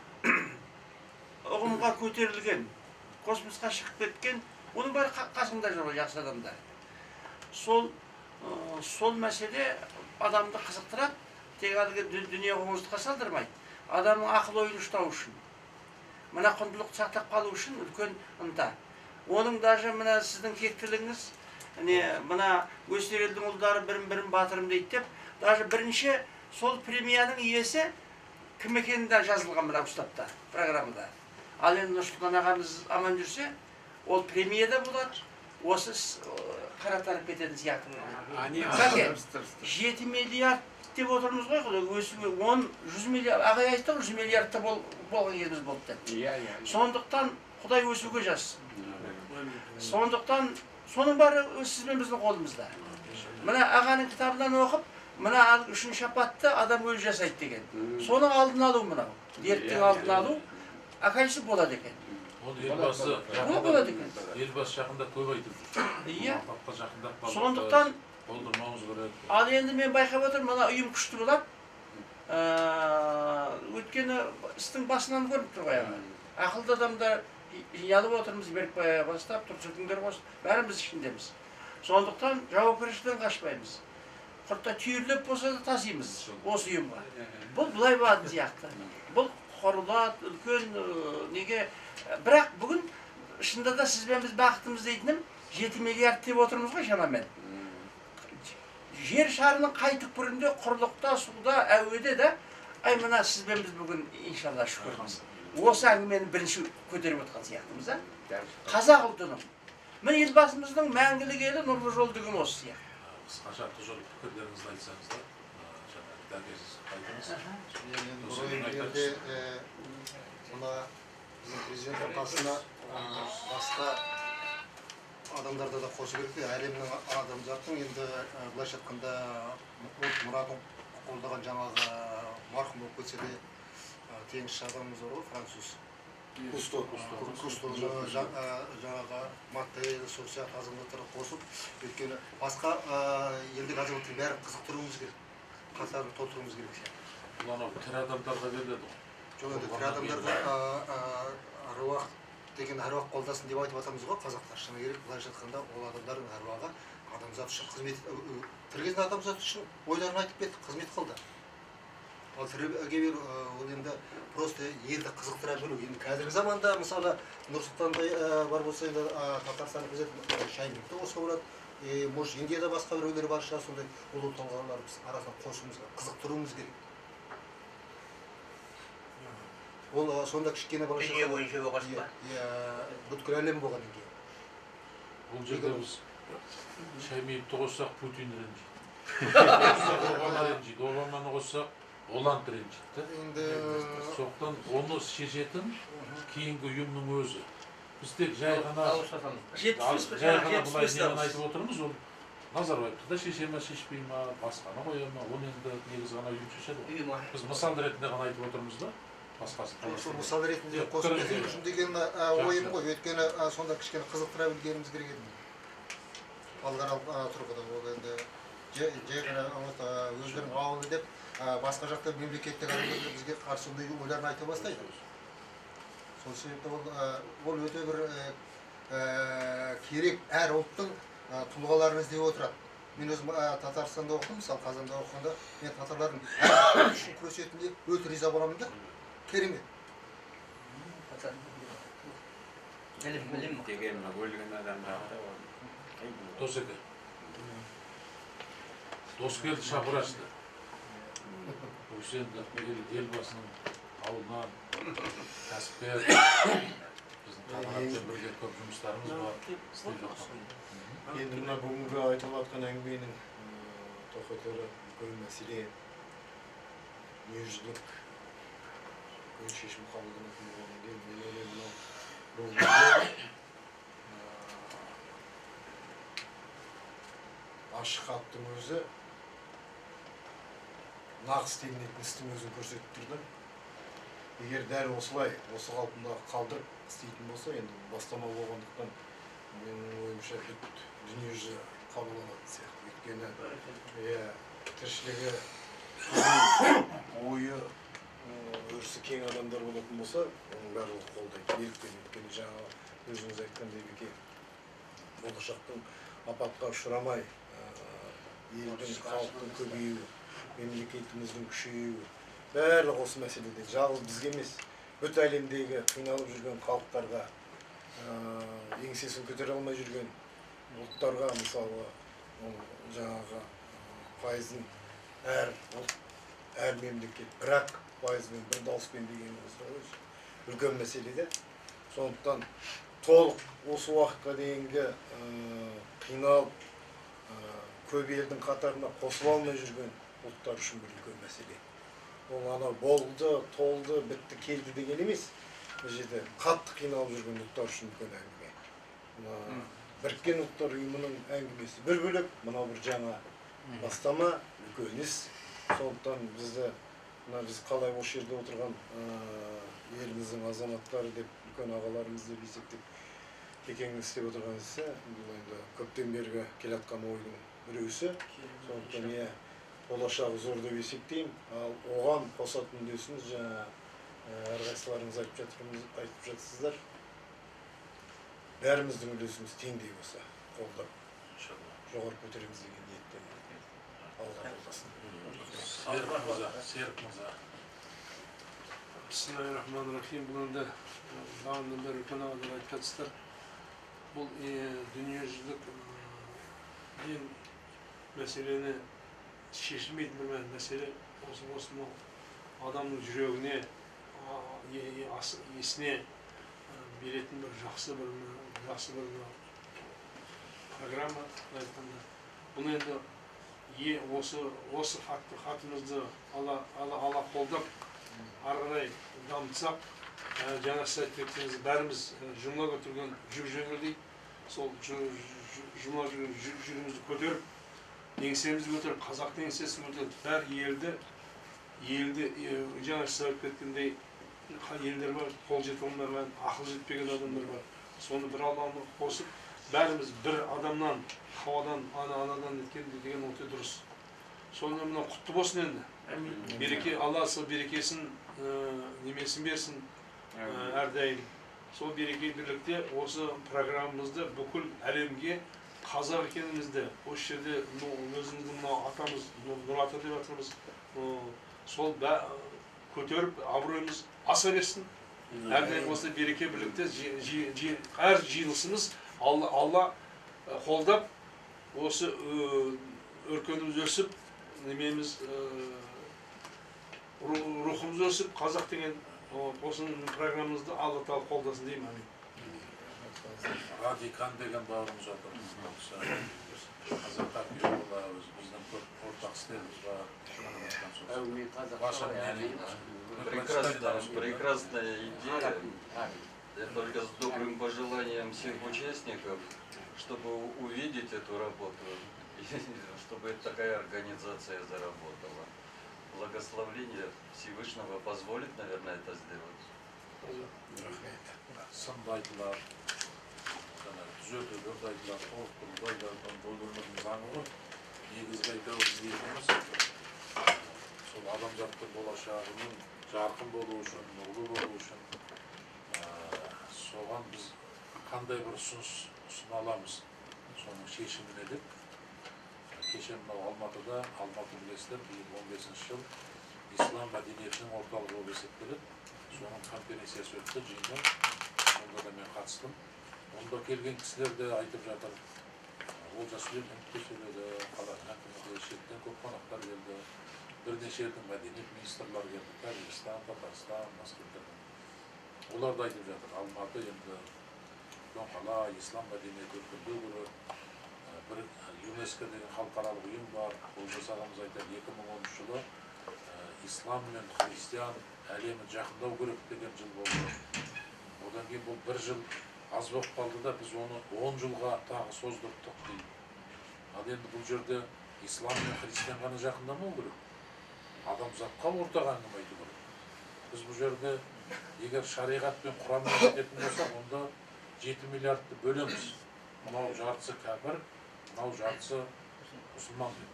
ұғымға көтерілген, космосқа шығып кеткен, оның бәрі қасында жүр ғой жақсы адамдар. Сол мәселе адамды қызықтырады, тек әлгі дүние қоңыздыққа салдырмайды. Адамның ақыл ойын ұстау үшін, мына құндылықты сақтап қалу үшін үлкен ынта. Оның даже мына сіздің тектілігіңіз, мына өсер елдің ұлдары бірін-бірін батырым дейді деп, даже бірінші сол премияның иесі кім екені де жазылған мына уставта, программада. Ал енді Нұрсұлтан ағамыз аман жүрсе, ол премияда болады, осы қаратарып кететін сияқты. 7 миллиард деп отырмыз ғой, өсуі 10, 100 миллиард, ағай айтты ғой, 100 миллиардта болған кезіміз болды деп. Сондықтан Құдай өсуге жазсын. Сондықтан соның бәрі сіз бен біздің қолымызда. Мына ағаның кітабынан оқып, мына үшінші апатты адам өзі жасайды деген. Соның алдын алу мынау. Дерттің алдын алу, әкелсі болады екен. Ол елбасы болады екен. Елбасы жақында көп айтып жүр. Иә. Апатқа жақындап қалдық. Сондықтан болдырмауымыз керек. Ал енді мен байқап отырмын, мына ұйым күшті болады. Өйткені істің басынан көрініп тұр ғой ана. Ақылды адамдар жиналып отырмыз, Берікбай бастап, Тұрсынкүндер қосып, бәріміз ішіндеміз. Сондықтан жауапкершіліктен қашпаймыз. Құртта түйірлеп болса да тасимыз осы ұйымға. Бұл былай болатын сияқты. Бұл құрылады үлкен неге. Бірақ бүгін шынында да сізбен біз бақытымыз дейтінім 7 миллиард деп отырмыз ғой шамамен. Жер шарының қай түкпірінде, құрлықта, суда, әуеде де, ай мына сізбен біз бүгін иншалла шүкірміз. Осы әңгімені бірінші көтеріп отқан сияқтымыз да. Қазақ ұлтының. Міне Елбасымыздың мәңгілік елі нұрлы жол деген осы сияқты. Қысқаша тұжырым пікірлеріңізді айтсаңыздар, жаңа дәкесіз айтыңыз. Енді бұрын жерде мына біздің президенттің қасына басқа адамдарды да қосу керек те. Әлемнің адамзаттың енді былайша айтқанда ұлт мұратын қолдаған жаңағы марқұм болып кетсе де теңізші адамымыз бар ғой, француз. Кусто, жаңағы Маттей, сол сияқты азаматтарды қосып, өйткені басқа елдегі азаматтардың бәрін қызықтыруымыз керек, қатарын толтыруымыз керек сияқты. Бұл анау тірі адамдарға беріледі ғой? Жоқ, енді тірі адамдарға әруақ деген әруақ қолдасын деп айтып жатамыз ғой қазақтар. Шыны керек, былайша айтқанда ол адамдардың әруағы адамзат үшін қызмет, тірі кезінде адамзат үшін ойларын айтып кетті, қызмет қылды. Ал тіріге беру ол енді просто елді қызықтыра білу. Енді қазіргі заманда мысалы Нұрсұлтандай бар болса енді Татарстан президенті Шаймиевті қосуға болады. Может Индияда басқа біреулер бар шығар, сондай ұлы тұлғалар біз арасына қосуымыз, қызықтыруымыз керек. Ол сонда кішкене бала дүние бойынша болған ба? Иә, бүткіл әлем болғаннан кейін. Бұл жерде біз Шаймиевті қоссақ Путин ренжиді. Обама ренжиді, Обаманы қоссақ Оланд ренжиді. Енді соқтан оны шешетін кейінгі ұйымның өзі. Біз тек жай ғана былай нені айтып отырмыз, ол Назарбаевты да шеше ма, шешпей ма, басқаны қоя ма, оны енді негізі ғана ұйым шешеді ғой. Біз мысал ретінде ғана айтып отырмыз да, басқасы. Сол мысал ретінде қосып кету үшін деген ойым ғой, өйткені сонда кішкене қызықтыра білгеніміз керек еді. Халықаралық тұрғыда ол енді жай ғана өздерінің ауылы деп басқа жақта мемлекеттік адамдар бізге қарсы сондай ойларын айта бастайды. Сол себепті ол өте бір керек, әр ұлттың тұлғаларын іздеп отырады. Мен өзім Татарстанда оқыдым, мысалы Қазанда оқығанда мен татарлардың әр үшін күресетініне өте риза боламын да, керемет. Деген өлген адамдарды ол Досеке. Доскелді шапырашты. Бұл кісі енді Елбасының ауылынан кәсіпкер, біздің қанатпен бірге көп жұмыстарымыз бар. Істеп жатқан. Енді мына бүгінгі айтылып жатқан әңгіменің тоқетері үлкен мәселе, дүниежүзілік үлкен шешім қабылданатын болғаннан кейін мен ойлаймын мынау бүгінгі ашық хаттың өзі нақ істелінетін істің өзін көрсетіп тұрды. Егер дәл осылай, осы қалпында қалдырып істейтін болса, енді бастама болғандықтан менің ойымша бүт дүниежүзі қабылданатын сияқты. Өйткені тіршілігі, ойы, өрісі кең адамдар болатын болса, оның барлығы қолдайды. Неліктен? Өйткені жаңа өзіңіз айтқандай, Беке, болашақтың апатқа ұшырамай, елдің, халықтың көбеюі, мемлекетіміздің күшеюі, барлығы осы мәселеде жалғыз бізге емес, бүт әлемдегі қиналып жүрген халықтарға, еңсесін көтере алмай жүрген ұлттарға, мысалы, жаңағы пайызын әр ұлт, әр мемлекет бірақ пайызбен, бір дауыспен деген үлкен мәселе де. Сондықтан толық осы уақытқа дейінгі қиналып, көп елдің қатарына қосыла алмай жүрген ұлттар үшін бір үлкен мәселе. Ол анау болды, толды, бітті, келді деген емес. Бұл жерде қатты қиналып жүрген ұлттар үшін үлкен әңгіме. Біріккен Ұлттар Ұйымының әңгімесі бір бөлек, мынау бір жаңа бастама, үлкен іс. Сондықтан бізді, мына біз қалай осы жерде отырған еліміздің азаматтары деп, үлкен ағаларымыз деп есептеп, Кекеңнің істеп отырған ісі, бұл енді көптен бергі келе жатқан ойдың біреусі. Сондықтан иә, болашағы зор деп есептеймін. Ал оған қосатын үлесіміз жаңа әрқайсыларыңыз айтып жатсыздар. Бәріміздің үлесіміз теңдей болса, қолдап жоғары көтереміз деген ниеттемін. Алла қолдасын. Серік мырза, Серік мырза. Бисмиллахи-рахмани-рахим. Бұл енді бағанадан бері үлкен ағалар айтып жатсыздар. Бұл дүниежүзілік ең мәселені шешілмейтін бір мәселе осы мынау адамның жүрегіне, есіне беретін бір жақсы бір программа айтқанда. Бұны енді осы хатымызды Алла қолдап ары қарай дамытсақ, жаңа сіз айтып кеттіңіз, бәріміз жұмыла көтерген жүк жеңіл дейді. Сол жұмыла жүгімізді көтеріп, еңсемізді көтеріп, қазақтың еңсесін көтеріп, бәр елді жаңа сіз айтып кеткендей елдер бар, қол жетіп бар, ақыл жетпеген адамдар бар. Соны бір Алланы қосып, бәріміз бір адамнан, Хауадан, анадан неткен деген өте дұрыс. Сонда мынау құтты болсын енді. Береке, Алла сол берекесін, немесін берсін әрдайым. Сол береке бірлікте осы программамызды бүкіл әлемге қазақ екенімізді, осы жерде өзіміздің мынау атамыз, Нұр Ата деп жатырмыз, сол көтеріп абыройымыз аса берсін. Әрдайым осы береке бірлікте әр жиылысымыз Алла қолдап, осы өркеніміз өсіп, немеміз, рухымыз өсіп, қазақ деген осының программамызды Алла тағала қолдасын деймін. Амин. Радикан деген бауырымыз отыр. Қазаққа күйеу бала, біздің көп ортақ істеріміз бар. Прекрасная идея. Я только с добрым пожеланием всех участников, чтобы увидеть эту работу, и чтобы такая организация заработала. Благословление Всевышнего позволит, наверное, это сделать. Сынды айтылар, түзетулер де айтылар, толықтыру да айтылар, бұл өмірдің заңы ғой. Негізгі әйтеуір ниетіміз сол адамзаттың болашағының жарқын болуы үшін, нұрлы болуы үшін, соған біз қандай бір ұсыныс ұсына аламыз, соның шешіміне деп. Кеше мынау Алматыда, Алматы білесіздер, биыл 15 жыл ислам мәдениетінің орталығы болып есептеледі. Соның конференциясы өтті, жиыны. Онда да мен қатыстым. Онда келген кісілер де айтып жатыр. Олжас Сүлейменов те сөйледі, қаланың әкімі де, шеттен көп қонақтар келді. Бірнеше елдің мәдениет министрлері келді, Тәжікстан, Татарстан, басқа елдерден. Олар да айтып жатыр, Алматы енді үлкен қала, ислам мәдениеті өркендеу керек. Бір ЮНЕСКО деген халықаралық ұйым бар. Олжас ағамыз айтады, 2010 жылы ислам мен христиан әлемі жақындау керек деген жыл болды. Одан кейін бұл бір жыл аз болып қалды да, біз оны 10 жылға тағы создырттық дейді. Ал енді бұл жерде ислам мен христиан ғана жақындамау керек. Адамзатқа ортақ әңгіме айту керек. Біз бұл жерде егер шариғат пен Құранмен кететін болсақ, онда 7 миллиардты бөлеміз. Мынау жартысы кәпір, мынау жартысы мұсылман деп.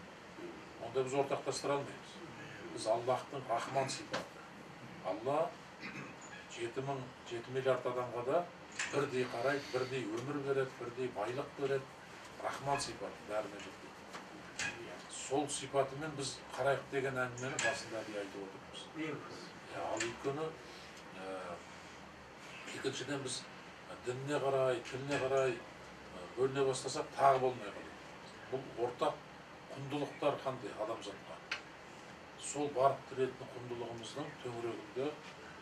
Онда біз ортақтастыра алмаймыз. Біз Аллахтың Рахман сипаты. Алла 7 миллиард адамға да бірдей қарайды, бірдей өмір береді, бірдей байлық береді. Рахман сипаты бәріне жетеді. Сол сипатымен біз қарайық деген әңгімені басында әдейі айтып отырмыз. Ал өйткені екіншіден біз дініне қарай, тіліне қарай бөліне бастасақ тағы болмай қалады. Бұл ортақ құндылықтар қандай адамзатқа? Сол барып тірелетін құндылығымыздың төңірегінде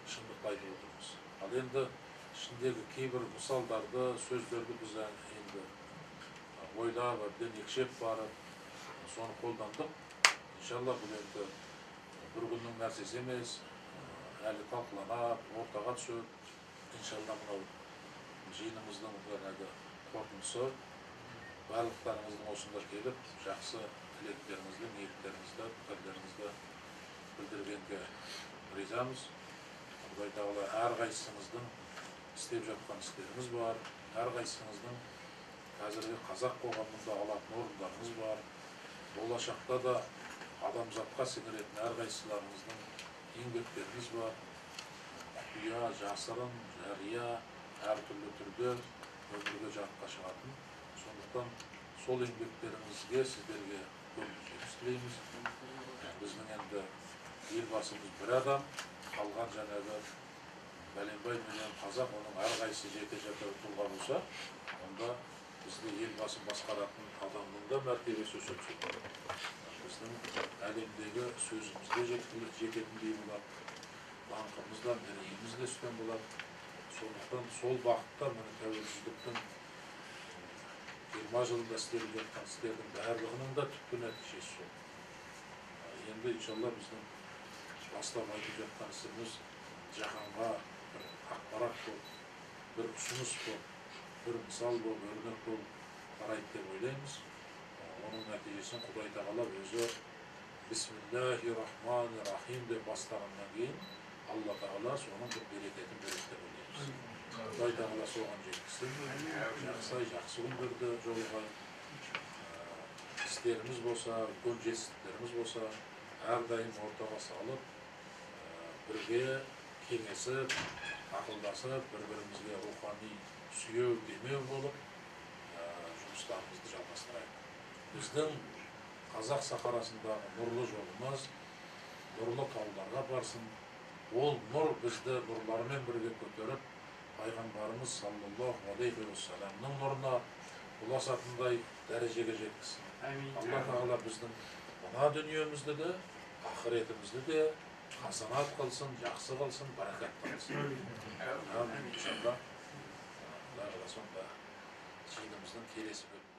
шындықты айтып отырмыз. Ал енді ішіндегі кейбір мысалдарды, сөздерді біз енді ойлап, әбден екшеп барып, соны қолдандық. Иншалла бұл енді бір күннің нәрсесі емес, әлі талқыланып, ортаға түсіп, иншалла мынау жиынымыздың жаңағы қорытындысы барлықтарыңыздың осында келіп, жақсы тілектеріңізді, ниеттеріңізді, пікірлеріңізді білдіргенге ризамыз. Құдай тағала әрқайсыңыздың істеп жатқан істеріңіз бар, әрқайсыңыздың қазіргі қазақ қоғамында алатын орындарыңыз бар. Болашақта да адамзатқа сіңіретін әрқайсыларыңыздың еңбектеріңіз бар. Құпия, жасырын, жария, әртүрлі түрде өмірге жарыққа шығатын. Сондықтан сол еңбектеріңізге сіздерге үлкен жеміс тілейміз. Біздің енді Елбасымыз бір адам, қалған жаңағы бәленбай миллион қазақ, оның әрқайсысы жеке-жеке тұлға болса, онда бізді Елбасын басқаратын адамның да мәртебесі өсе түседі. Біздің әлемдегі сөзіміз де жететіндей болады, даңқымыз да, мерейіміз де үстем болады. Сондықтан сол бағытта міне тәуелсіздіктің 20 жылында істеліп жатқан істердің барлығының да түпкі нәтижесі сол. Енді иншалла біздің бастап айтып жатқан ісіміз жаһанға бір ақпарат болып, бір ұсыныс болып, бір мысал болып, өрнек болып тарайды деп ойлаймыз. Оның нәтижесін Құдай Тағала өзі Бисмиллахи рахмани рахим деп бастағаннан кейін Алла Тағала соның бір берекетін береді деп ойлаймыз. Құдай Тағала соған жеткізсін. Жақсы ай, жақсы күндерді жолығайық. Істеріміз болса, үлкен жетістіктеріміз болса, әрдайым ортаға салып, бірге кеңесіп, ақылдасып, бір-бірімізге рухани сүйеу, демеу болып, жұмыстарымызды жалғастырайық. Біздің қазақ сахарасындағы нұрлы жолымыз нұрлы тауларға барсын. Ол нұр бізді нұрлармен бірге көтеріп, пайғамбарымыз саллаллаху алейхи уассаламның нұрына ұласатындай дәрежеге жеткізсін. Алла Тағала біздің мына дүниемізді де, ақыретімізді де хасанат қылсын, жақсы қылсын, баракатты қылсын. Амин. Иншалла. Құдай қаласа, онда жиынымыздың келесі бөлімінде